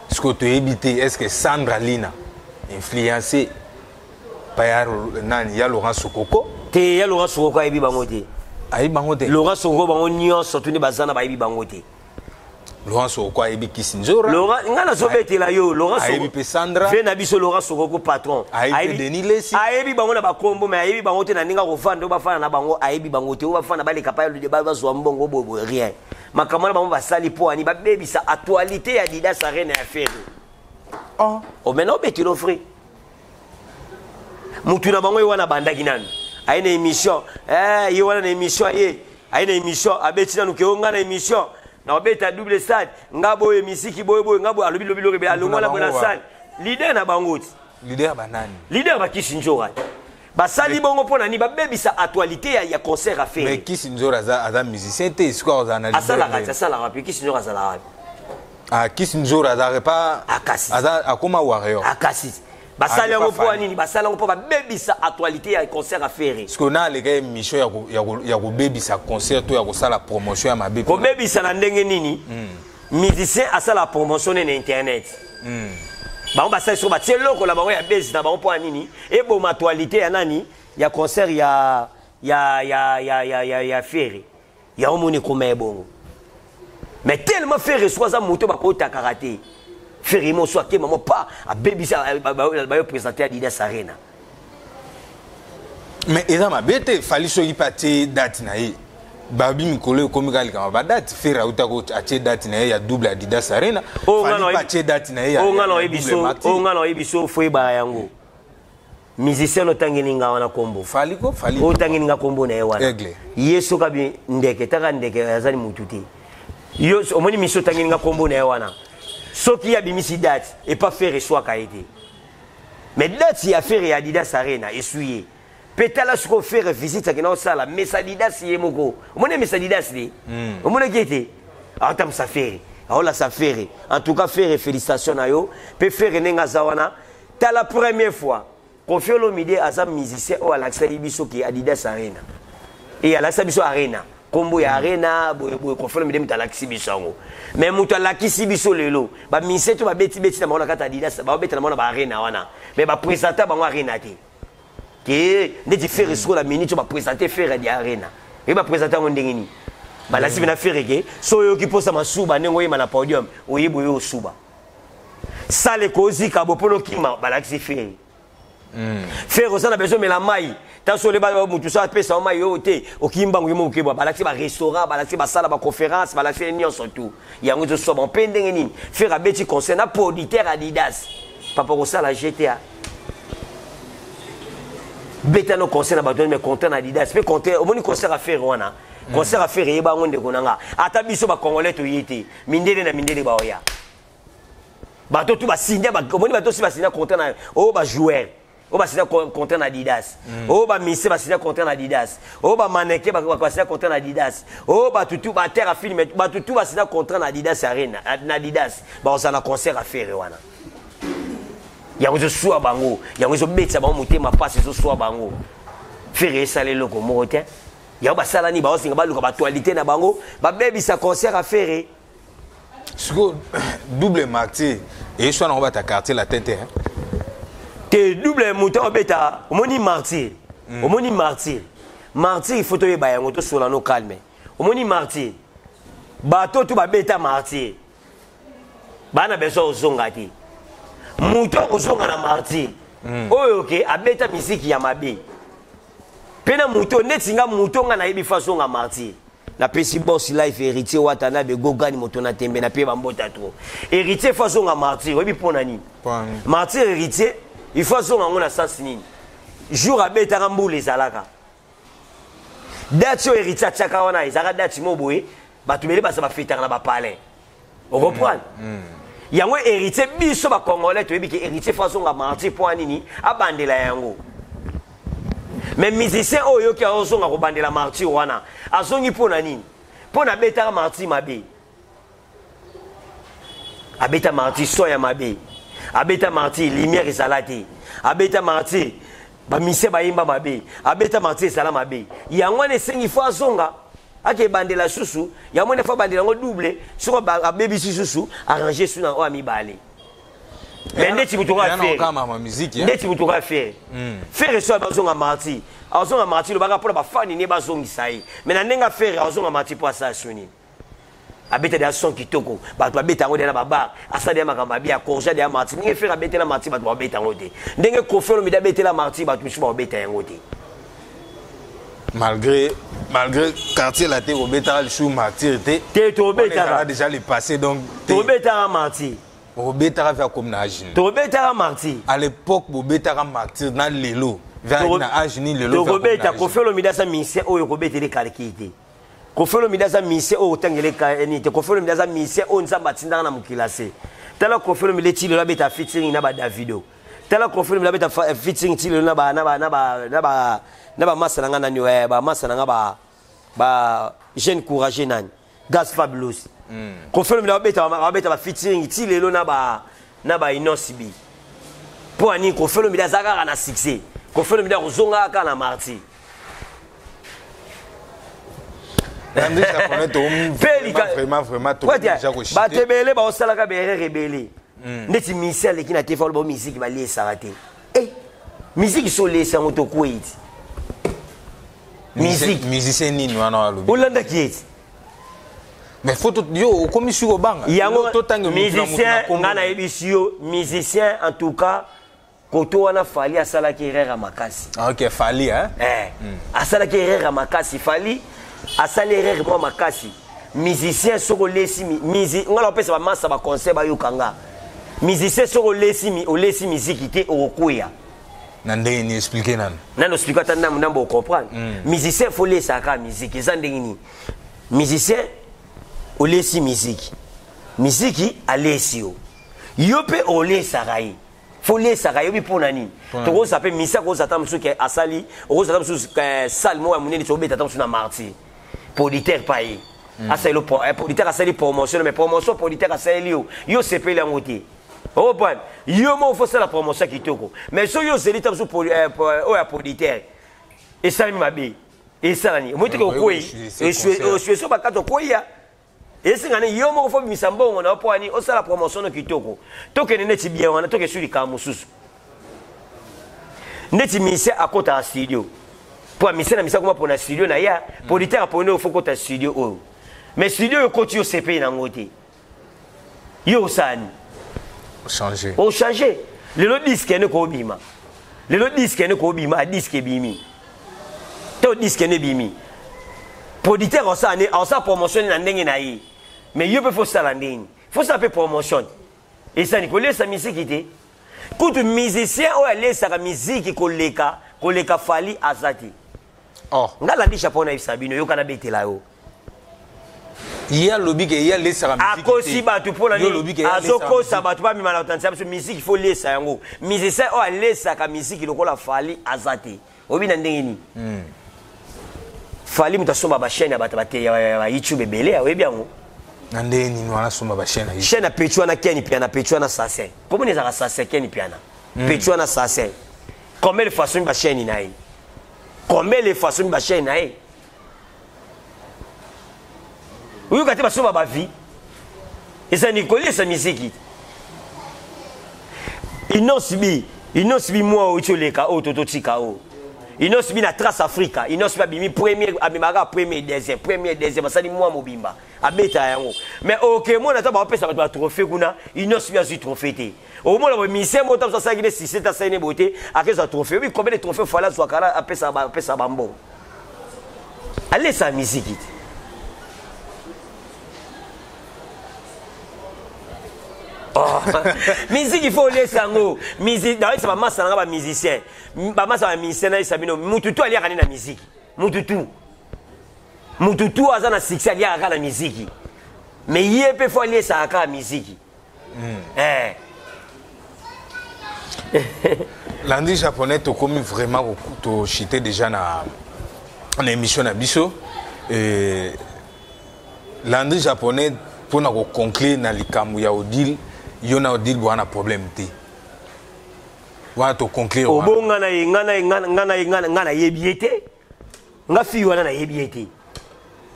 Sikoyo toyebi te est-ce que Sandra Lina influencé pa ya nani ya Laurent Sokoko? Te, ya Laurent Sokoko ayebi bango te. Ayebi bango te. Laurent Sokoko bango nyonso tuni bazana bayebi bango te. Laurent Sokoko ayebi Kisinzora. Laurent nga nazobetela yo Laurent Sokoko. Ayebi pe Sandra. Ve na biso Laurent Sokoko patron. Ayebi Denis Lessi. Ayebi bango na bakombo mais ayebi bango te na ndenge akofanda bafana na bango ayebi bango te. Bafana baleka pa ya bazwa mbongo boye rien. Makambo na bango basali po ani babebisa actualité ya Adidas Arena ya Ferre. Oh, oh maintenant obetelo free. Mutu na bango ye wana bandaki nanu. Aye na émission, eh ye wana na émission aye. Aye na émission abeti nanu ke nga na émission. Na obeta double stade, nga boye misiki boye boye nga boye alobi lobi lobi alongwa na bona salle. Leader na bango ti. Leader ba nani? Leader ba Kisi Nzora. Basali bongo pona ni babebisa actualité ya, ya concert à faire. Mais Kisi Nzora aza aza musicien te, sikoyo aza na leader. Asalaka asalaka pe Kisi Nzora azalaka. Ah, Kisi Nzora aza pas akasi. Aza akoma warrior. Akasi. Basali yango mpo nini? Basali yango mpo babebisa actualité ya concert à Ferre. Parce que na aleka émission ya ko, ya ko, ya kobebisa concert to ya kosala promotion ya mabe. Kobebisa na ndenge nini? Musicien asala promotion na internet. Bango basali soko batie eloko na bango ya base na bango mpo ya nini? Eboma actualité ya nani? Ya concert ya ya ya ya ya ya, ya Ferre. Ya omoni ekoma ebongo. Mais tellement Ferre soit aza moto bakotakaka te. Ferre moso akema mo pa abebisa bayo présenter Adidas Arena. Mais eza mabe te, Fally soki pa tie date na ye. Babi mikolo ekomi kaka likambo ba date. Ferre auta ko atie date na ye ya double Adidas Arena. Fally pa atie date na ye ya nga na oyebi so, o nga na oyebi so fo yeba yango. Musicien otangeli nga wana kombo. Fally ko Fally. Otangeli nga kombo na ye wana. Aigle. Ye soka bi ndeke taka ndeke azali mutu te. Yo omoni miso otangeli nga kombo na ye wana. Soki ya bimisi date et pas faire eswaka ye te. Mais date ya Ferre ya Adidas Arena essuyer. Petala siko faire visite akina osala mais Adidas ye moko. Omoni mais Adidas te. Omoni ki te. Atamsa Ferre. Aola sa Ferre. En tout cas Ferre félicitations na yo. Pe Ferre nenga zawana. T'as la première fois. Koffi Olomide aza musicien oyo alakisaki biso ke Adidas Arena. Et alakisa biso Arena. Kombo ya Arena boye boye Koffi Olomide mutu alakisi biso yango. Mais mutu alakisi biso lelo, ba musicien to ba beti beti na bango na kati Adidas, ba beta na bango na ba Arena wana. Mais ba présenter bango Arena te. Ke ndeti Ferre siko la minute ba présenter Ferre di Arena. Et ba présenter yango ndenge nini? Balasi bina Ferre ke so oyoki posa masuba ndenge oyema na podium, oyebi oyo osuba. Sale kozika bo polo kima balakisi Ferre. Ferre oza na besoin mela mai. Tanso le ba mutu sa pesa mai yo te okimba ngo mo kebwa balakisi ba restaurant balakisi ba salle ba conférence balakisi nyonso tout. Yango zo soba mpe ndenge nini? Ferre abeti concert na producteur Adidas. Papa kosala GTA. Beta no concert na bato mais content na Adidas. Pe content omoni concert à Ferre wana. Concert à Ferre yeba ngo ndeko nanga. Ata biso ba congolais to yete. Mindele na mindele ba oya. Bato tout basigna ba omoni bato si basigna contrat na o ba joueur o basigna contrat na Adidas o ba musicien basigna contrat na Adidas o ba mannequin ba basigna contrat na Adidas o ba tutu ba terre à film ba tutu basigna contrat na Adidas Arena na Adidas ba osala concert à faire wana yango ezoswa bango yango ezobetisa bango motema pasi ezoswa bango Ferre esala eloko moko te yango basala nini baosinga baluka ba actualité na bango babebisa concert à Ferre. Siko double martyr et soit na bata quartier la tête hein. Te double mouton obeta omoni martyr. Omoni martyr. Martyr il faut toyeba yango to sola no calme. Omoni martyr. Bato tu babeta martyr. Bana besoin ozonga te. Mouton ozonga na martyr. Oyo ke abeta musique ya mabe. Mpe na moto neti nga, moto nga nayebi fa azonga Martyr. Napesi boss life Héritier Watanabe gogani moto na tembe na pe bambota trop. Héritier fa azonga Martyr, oyebi mpo na nini? Martyr Héritier il faut azonga yango na sens nini? Jour abetaka mbula ezalaka. Date oyo Héritier atiaka wana ezalaka date mo boye, bato ebele baza bafetaka na bapalin. Oreprendre? Yango Héritier, biso bacongolais toyebi ke Héritier fo azonga Martyr mpo nini? Abandela yango. Mais musicien oyo oyoki azonga kobandela Martyr wana, azongi mpo na nini? Mpo na abetaka Martyr mabe. Abeta Martyr son ya mabe, abeta Martyr lumière ezala te, abeta Martyr bamise bayemba mabe, abeta Martyr ezala mabe. Yango wana esengi fo azonga ake ebandela susu. Yango wana fo abandela yango double. Soki abebisi susu, arrange su na oyo ya mibale. Mais ndeti moto oyo Ferre, ndeti moto oyo Ferre, Ferre so azonga Martyr, azonga Martyr lobaka mpona bafani ne bazongisa ye. Mais na ndenge Ferre azonga Martyr mpo asala su nini? Abeta deya son kitoko, bato babeta yango deya na babar. Asala deya makambo abi akorja deya Martyr. Ndenge Ferre abetela Martyr, bato babeta yango te. Ndenge Koffi Olomide abetela Martyr, bato misusu babeta yango te. Malgré Quartier Latin kobetaka lisusu Martyr te. Te, tobetaka. Déjà le passé donc. Tobetaka Martyr. Bobetaka via comme na âge nini? Tobetaka Martyr. À l'époque bobetaka Martyr, na lelo via na âge nini lelo? Tokobeta. Koffi Olomide aza musicien oyo kobetele calcul te. Koffi Olomide aza musicien oyo otangele nini te. Koffi Olomide aza musicien oyo Nzambe atindaka na mokili ase. Tala Koffi Olomide ti lelo abeta featuring na baDavido. Tala Koffi Olomide abeta featuring ti lelo na ba na ba na ba na ba na bamasa na nga nani, bamasa na nga ba jeune courageux nani, Gaz Fabulous. Koffi Olomide abeta ba featuring ti lelo na ba Innoss'B. Mpo ani? Koffi Olomide aza kaka na succès. Koffi Olomide akozonga kaka na Martyr. Bato ebele baosalaka baerreur ebele. Ndeti misi aleki na te, fa oloba misiki baliesaka te. Misiki so olesi yango, tokwei ti. Musique, musicien nini wana alobi? Olandaki ye ti. Mais faut yo okomi siko obanga. Yango musicien nga nayebisi yo, musicien en tout cas koto wana Fally asalaki erreur ya makasi. Ok, Fally, hein? Asalaki erreur ya makasi. Fally asali erreur mwa makasi. Musicien soki olesi, nga na opesa bamasa baconseil, bayoka nga. Musicien soki olesi miziki te, okokweya. Na ndenge nini? Explique nano. Nano explique ata ndambo ndambo, ocomprendre. Musicien fo olesaka miziki. Eza ndenge nini? Musicien olesi miziki, miziki alesi yo. Yo mpe olesaka ye, fo olesaka. Yobi mpo na nini? Tokozala mpe misi akozala ata mosusu ke asali, okozala ata mosusu salle moko ya monene ti obeta ata mosusu na Martyr, producteur pa ye asali, producteur asali promotion. Mais promotion producteur asaleli yo, yo osepeli yango te. Oprendre yo moko fo sala promotion ya kitoko. Mais soki ozeli ta mosusu oyo ya producteur esalemi mabe, esalani omoi teke okwei osueso bakati, okweya. Esenga nini? Yo moko fo bimisa mbongo na yo mpo ani osala promotion no kitoko. Tokende neti bien wana, toke su likambo mosusu. Neti musicien akɔtaka studio mpo amusicien na musicien akoma mpona studio na ye, producteur aponi oyo fo kota studio oyo. Mais studio oyo okoti, yo sepeli nango te, yo osala nini? Changer. Ochange. Lelo disque ene koobima, lelo disque ene koobima, disque ebimi to disque ene ebimi, producteur osala ne osala promotion na ndenge na ye. Mais yo mpe fosala ndenge, fosala mpe promotion. Esani kolesa misiki te. Kutu musicien oyo alesaka miziki koleka Fally aza te. Oh. Nga landi Japon, nayebisa bino, yoka nabetela yo. Ye alobi ke ye alesaka miziki. Akosi bato. Mpona nini azokosa bato? Bamema na otanisa biso miziki fo lesa yango. Musicien oyo alesaka miziki lokola Fally aza te. Oyebi na ndenge nini? Fally moto asomba bachaîne ya bato ya YouTube ebele, oyebi yango? Na ndenge nini wana asomba bachaîne ya? Chaîne ya Pechu wana, Ken Piana, Pechu wana Sasin, komoni ezalaka Sasin, Ken Piana, Pechu wana Sasin. Combien de fois asombi bachaîne na ye? Combien de fois asombi bachaîne na ye? Oyoka te, basomba bavie. Ezali koliesa miziki. Innoss'B, Innoss'B mwa oyo ti oleka oyo to totika oyo. Innoss'B na Trace Africa, Innoss'B abimi premier, abimaka premier, deuxième, premier, deuxième, asali mwa mobimba, abeta yango. Mais ok, mona ata bapesa bato ba trophée kuna, Innoss'B azwi trophée te. Omona ba musicien moko taso asalaki ne succès, asali ne beauté, akezwa trophée. Obi combien de trophées Fally azwaka na apesa ba apesa ba mbongo. Alesa musique te. Oh. Musique il faut olesa yango. Musique, nayebisa ba masa na nga ba musicien. Bamasa ba musicien nayebisa bino mutu tu aliaka nde na miziki, mutu tu mutu tu aza na succès aliaka kaka na miziki, mais ye mpe fo aliesaka kaka miziki. Eh. Landry Japonais, tokomi vraiment tochite déjà na, na émission na biso. Et Landry Japonais, mpona koconclure na likambo ya Odile, yo na Odile boa na problème te. Wana toconclure wana. Obo nga na ye, nga na ye, nga na ye, nga nayebi ye te. Nga fille wana nayebi ye te.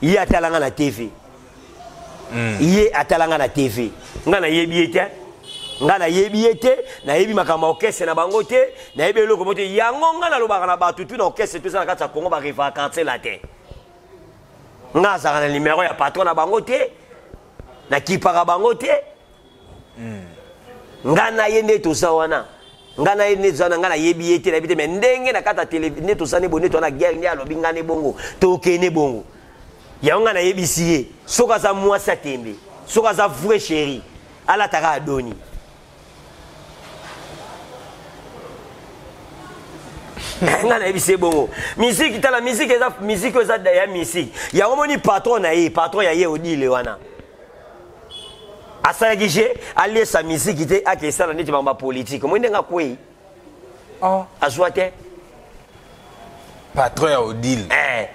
Ye atala nga na TV. Ye atala nga na TV. Nga nayebi ye te. Nga nayebi ye te, nayebi makambo ya orchestre na bango te, nayebi eloko moko te. Yango nga nalobaka na bato tu na orchestre tu eza na kati ya Congo ba rêvaka quartier latin. Nga azalaka na numéro ya patron na bango te, nakipaka bango te. Nga na ye nde toza wana. Nga na ye nde toza wana, nga nayebi ye te, nayebi te, mais ndenge na kati ya télé, nde toza ne bongo, nde toza na guerre, nde alobi nga ne bongo, tokende bongo. Yango nga nayebisi ye, soki aza mwasi ya tembe, soki aza vrai chéri, alataka adoni. Nga nayebisi ye bongo. Musique, tala, musique eza, musique eza ya musique. Yango moni patron na ye, patron ya ye Odile wana. Asalaki je aliesa musique te, ake esala neti bango ba politique. Moi ndenge akwei. Oh. Azwa te. Patron ya Odile. Eh.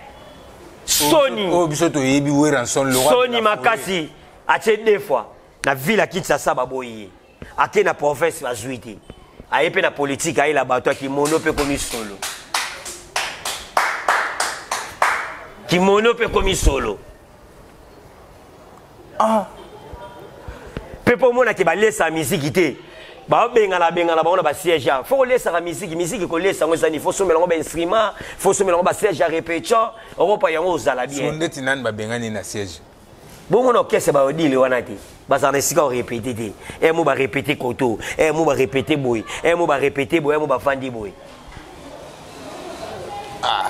Soni. Oh, biso toyebi Werrason, le roi de la Soni forêt. makasi atie deux fois na ville ya Kinshasa baboyi ye. Ake na province bazwi te. Aye pe na politique ayela bato ya kimono pe komi solo. Kimono pe komi solo. Ah. Pe po mona ke balesa musique te. Ba bengana bengana bango na ba siège. Faut kolesaka musique, musique kolesa ngo ezani, faut somela ngo ba instrument, faut somela ngo ba siège ya répétition, okopa yango ozala bien. So ndeti nani ba bengani na siège? Bongo na orchestre ba odile wana te. Bazala na esika ko répéter te. Eh mo ba répéter koto, eh mo ba répéter boy, eh mo ba répéter boy, eh mo ba fandi boy. Ah.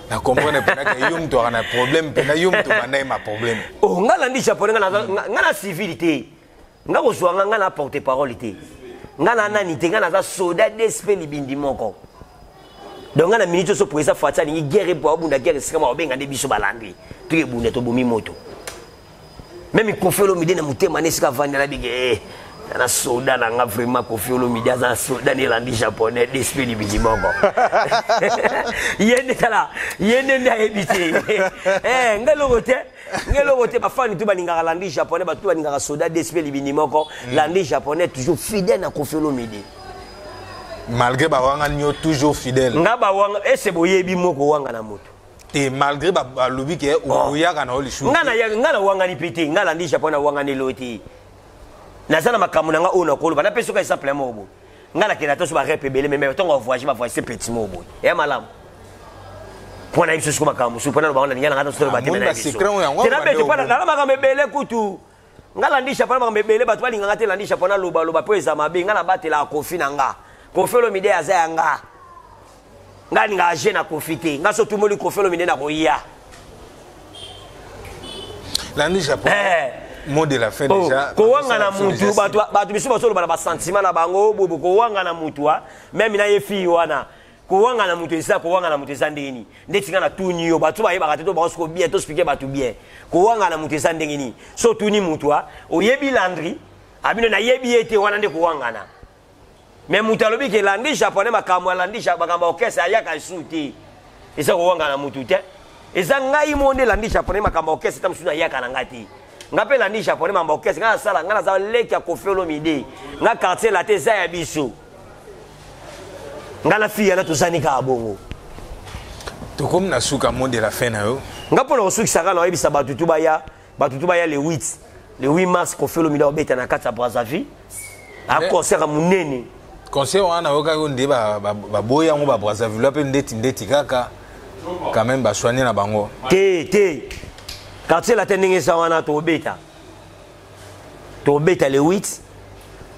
Na comprendre pena que yo mutu na problème, pena yo mutu banda ma problème. Oh nga landi japonais nga na nga na civilité. Nga kozwa nga nga na porte parole te. Nga na nani te, nga naza soda DSP libindi moko. Donc nga na minute so président Fatih alingi guerre po abunda guerre esika ma obenga nde biso balandi. Tuke bunda to bomi moto. Même Koffi Olomide na motema ne esika avandi na bige eh na soda na nga vraiment Koffi Olomide aza soda ne landi japonais DSP libindi moko. Ye nde tala, ye nde nde ayebi te. Eh nga eloko te. Nga eloko te, ba fans tout balingaka landi japonais, ba tout balingaka soda DSP libindi moko. Landi japonais toujours fidèle na Koffi Olomide. Malgré ba wanga nyo toujours fidèle. Nga ba wanga, ese boyebi moko wanga na moto. Et malgré ba balobi ke Oh. oyaka na olisu. Nga na ya, nga na wanga ni pete, nga landi japonais na wanga ni loti. Naza na makambo na nga oyo nakoloba, napesi soka exemple moko boye. Nga nakenda to so ba rep ebele, mais ntango ba voyage, ba voyage petit moko boye. Ya malamu. Mpo na biso siko makambo mosusu, mpo na loba ngo na linga na nga to so loba te, Ah, mais na moni ba biso. secret oyo yango Te na bande bete, mpo na oyo. na makambo ebele kutu. Nga landi japonais makambo ebele, bato balingaka te landi japonais loba loba mpo eza mabe. Nga nabatelaka Koffi na nga. Koffi Olomide aza ya nga. Nga alingaka je na Koffi te. Nga so tumoli Koffi Olomide na koya. Landi japonais. Eh. Mot de la fin Oh, déjà. kowanga na Bato mutu, déjà bato biso bazoloba na ba sentiment na bango, bobo, kowanga na mutu, ah. Même na ye fille wana. Kowanga na mutu eza, kowanga na mutu eza ndenge nini? Ndeti nga na tuni yo, bato bayebaka te to bango siko bien, to expliquer bato bien. Kowanga na mutu eza ndenge nini? So tuni mutu, ah, oyebi Landry? Abino nayebi ye te, wana nde kowangana. Mais mutu alobi ke Landry japonais, makambo ya Landry makambo ya orchestre ayaka su te. Eza kowanga na mutu te. Eza ngai mo nde Landry japonais makambo ya orchestre ta mosusu nayaka na ngai te. Nga pe Landry japonais makambo ya orchestre, nga nasala, nga naza leki ya Koffi Olomide. Nga quartier la te eza ya biso. Nga na fille yana tozani kaka bongo. Tokomi na suka mot de la fin na yo. Nga mpona kosukisa kaka na oyebisa bato tu baya, bato tu baya le 8. Le 8 mars Koffi Olomide obeta na kati ya Brazzaville. A Mais concert ya monene. Concert wana nayokaki nde baboyi yango, ba Brazzaville mpe ndeti ndeti kaka quand même basoigne na bango. Te te, Quartier Latin ndenge eza wana, tobeta, tobeta le 8.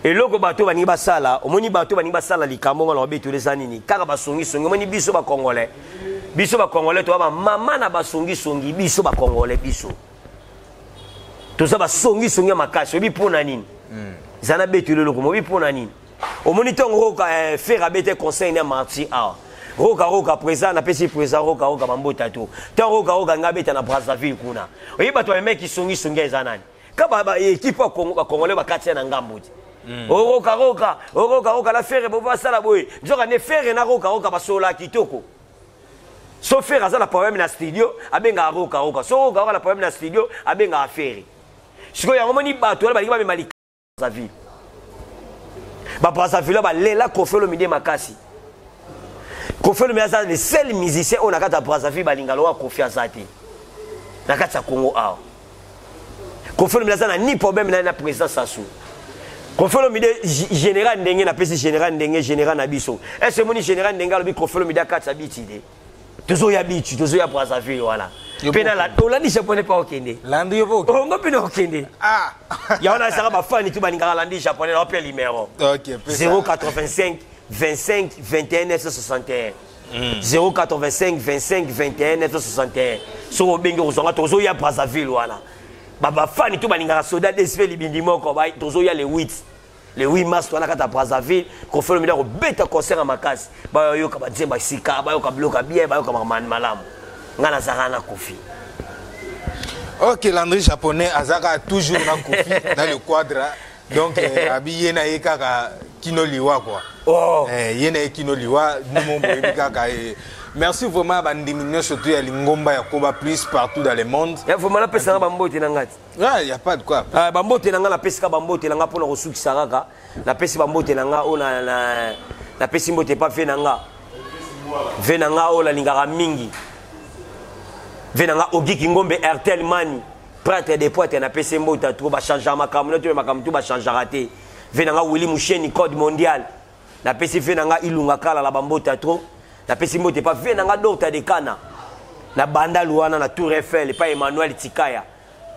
Eloko bato balingi basala, omoni bato balingi basala likambo ngo na babetolo eza nini? Kaka basongisongi. Omoni biso bacongolais, biso bacongolais toza bamama na basongisongi. Biso bacongolais, biso toza basongisongi ya makasi. Oyebi mpo na nini? Eza na betolo eloko moyebi mpo na nini. Omoni ntongo Roka Ferre abete conseil na Marti awa, Roka Roka président, napesi président Roka Roka bambota to ntango Roka Roka ngai abeta na Brazzaville kuna, oyebi bato bamemeki songisongi eza nani? Ka ba équipe ya Congo, bacongolais bakati ya na ngambo te. Oroka Roka, oroka Roka na Ferre bo basala boye, nzoka nde Ferre na Roka Roka basola kitoko. So Ferre aza na problème na studio, abengaka Roka Roka. So Roka Roka na problème na studio, abengaka Ferre. Sikoyo yango moni bato wana balingi bamema Brazzaville. Babrazzaville balela Koffi Olomide makasi. Koffi Olomide aza le seul musicien oyo na kati ya Brazzaville balinga lowa. Koffi aza te na kati ya Congo awa. Koffi Olomide aza na ni problème na ye na président Sassou. Koffi Olomide, général ndenge napesi général ndenge, général na biso ese emoni général ndenge alobi Koffi Olomide akati ya biti te. Tozoya bitu, tozoya Brazzaville wana mpe na olandi japonais mpe okende. Landi yo mpe. Ongo mpe na okende. Yango nasaka bafani tu balingaka landi japonais na mpe numéro 085 25 21 961, 085 25 21 961. Soki obengi okozwanga. Tozoya Brazzaville wana, bafani tu balingaka soda dsp libindi moko, tozoya le 8, le 8 mars wana kati ya Brazzaville. Koffi Olomide akobeta concert ya makasi, bayoka banzembo ya sika, bayoka biloko ya bien, bayoka makambo malamu. Ngai nazalaka na Koffi. Ok, Landry Japonais azaka toujours na Koffi na le quadra. Donc abi ye na ye kaka kino liwa quoi. Oh. Ye na ye kino liwa, ndimo boyebi kaka. Merci vraiment bandimi nyonso tu ya lingomba ya Koba Plus partout dans le monde. Ya vraiment napesanga bambote na ngai ti. Ah, y a pas de quoi. Ah, bambote na ngai, napesika bambote na ngai mpona kosukisa kaka. Napesi bambote na ngai oyo napesi mbote pa ve na nga, ve na nga oyo nalingaka mingi, ve na nga Ogiki Ngombe Airtel Mani, prêtre de poitre. Napesi mbote trop. Bachangeaka makambo na to makambo tu bachangeaka te. Ve na nga Willi Musheni code mondial, napesi ve na nga Ilunga Kalala bambote trop. Napesi mbote pa ve na nga Dorta de Kana na Bandalu wana na Tour Eiffel, epa Emmanuel Tikaya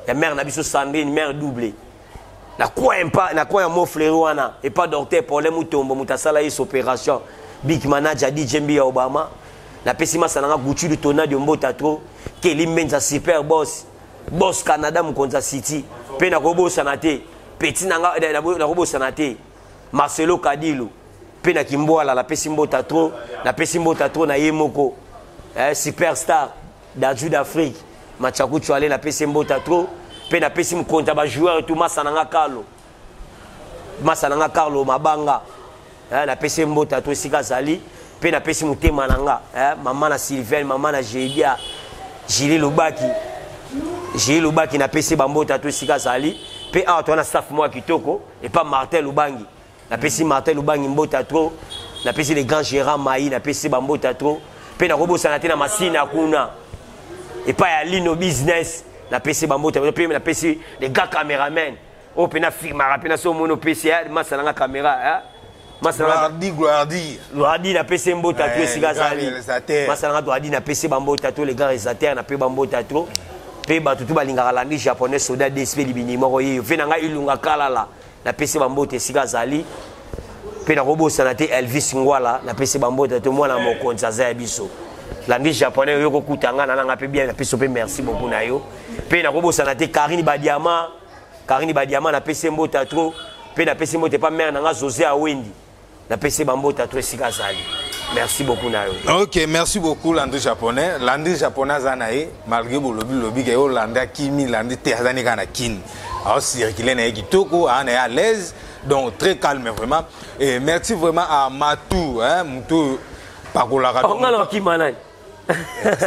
ya mare na biso Sandrine, mare double, na coin mpa na coin ya Mofleri wana, epa docteur Paulin Mutombo, moto asala ye opération, big manager DJ Mbi ya Obama. Napesi masa nanga Gucci Tonadio mbota trop, Keli Mbenza super boss, boss Canada, mokonzi ya city. Mpe nakobosana te petit nanga, nakobosana te Marcelo Kadilu mpe na Kimbwala. Napesi mbota trop, napesi mbota trop na ye moko superstar Daju d'Afrique Machaku Chwale, napesi mbota trop. Mpe napesi mokonzi ya bajoueur tu, masa nanga Carlo, masa nanga Carlo Mabanga, napesi mbota to esika azali. Mpe napesi motema na nga, mama na Sylvain, mama na Jedia, Jili Lubaki, Jili Lubaki, napesi bambota to esika azali. Mpe awa toza na staff moko ya kitoko epa Martin Lubangi. Napesi Martin Lubangi mbota trop. Napesi le grand Gérard Mai, napesi bambota trop. Mpe nakobosana te na Masina kuna epai ya Lino Business, napesi bambota. Mpe napesi le gars cameraman oyo mpe nafilmaka mpe naso omoni opesi masa nanga caméra. Gloardi. Gloardi, napesi mbota to esika azali. Masa nanga Gloardi, napesi bambota to le grand réalisateur, nape bambota trop. Mpe bato tu balingaka landi japonais soda dsp libini moko yeyo, mpe na ngai Ilunga Kalala, napesi bambote esika azali. Mpe nakobosana te Elvis Ngwala, napesi bambote to mwana mokonzi aza ya biso. Landi japonais oyo kokuta nga na nanga mpe bien, napesi mpe merci beaucoup na yo. Mpe nakobosana te Karine Badiama, Karine Badiama, napesi mbota trop. Mpe napesi mbote pa mare na nga José Awendi, napesi bambota to esika azali. Merci beaucoup na yo. Ok, merci beaucoup Landry Japonais. Landry Japonais aza na ye malgré bolobi lobi ke olanda akimi. Landry te, aza ne kaka na Kini, aocircule na ye kitoko, aa na ye à l'aise, donc très calme vraiment. Et merci vraiment à Matou, hein, mutu oyo pakolaka. Nga na okima nani?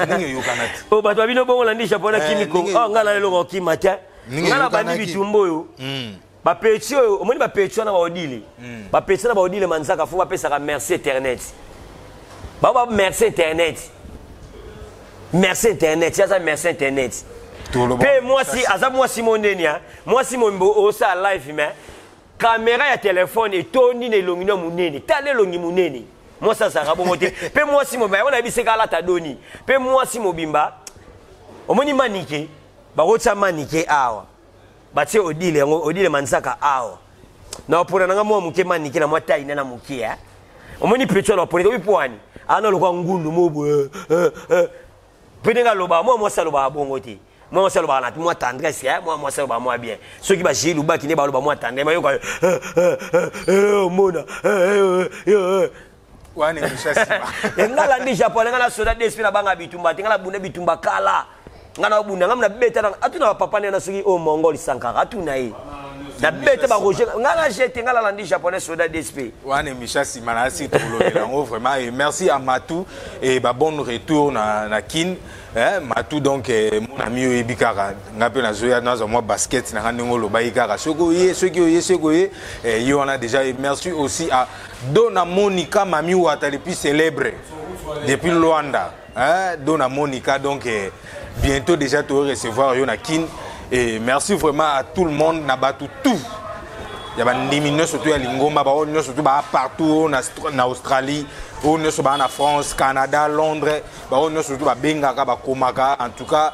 Ndenge oyokana te. O bato babino bongo Landry Japonais akimi Kongo. Nga na eloko okima te. Nga na bandi bitumba oyo. Bapeti oyo omoni, bapeti wana baodile, bapeti wana baodile manzaka fo bapesaka merci internet, bao ba merci internet, merci internet. Ye aza merci internet. Mpe mwasi aza mwasi mondeni, mwasi mombo osala live mais Kamera ya telefone etondi na elongi no monene. Tala elongi monene. Mwasi azalaka bongo te. Mpe mwasi mobimba yango nayebi seka alata doni. Mpe mwasi mobimba omoni manike bakotia manike awa. Batie Odile yango Odile Manzaka awa. Na opona nanga mwa moke manike na mwa taille na moke eh. Omoni pecho na opona obi poani. Ana lokwa ngundu mo boye. Eh, eh. Mpe ndenge alobaka mwa mwasi alobaka bongo te. Mwa mwasi alobaka na mwa tendresse eh, mwa mwasi alobaka mwa bien. Soki ba Gilles Lubaki nde baloba mwa tendresse bayoka eh, eh, eh, eh, omona eh, eh, eh, eh. Wana emission nsima. Nga landi japonais nga na soda DSP na banga bitumba te nga na bunda bitumba kala. Nga na bunda nga na beta na atuna ba papa na soki o mongol Sankara atuna ye. Na beta ba Roger nga na jete nga la landi japonais soda DSP. Wana émission nsima na asi tokolobela yango vraiment et merci à Matou et ba bon retour na Kin. Eh, Matou donc eh, mon ami oyebi kaka nga mpe nazoya nazwa mwa basket na nga ndenge olobaki kaka soki oye soki oye soki oye eh, ye wana déjà et merci aussi à Dona Monica Mami Wata depuis célèbre depuis Luanda hein, Dona Monica donc eh, bientôt déjà tu recevoir yo na Kin et merci vraiment à tout le monde na batu tout ya bandimi nyonso tu ya lingomba baoyo nyonso tu baa partout oyo na Australie oyo nyonso baa na France Canada Londres baoyo nyonso tu babengaka bakomaka en tout cas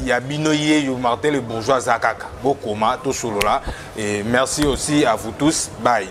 ya bino yeyo Martin le bourgeois aza kaka bokoma tosolola et merci aussi à vous tous bye.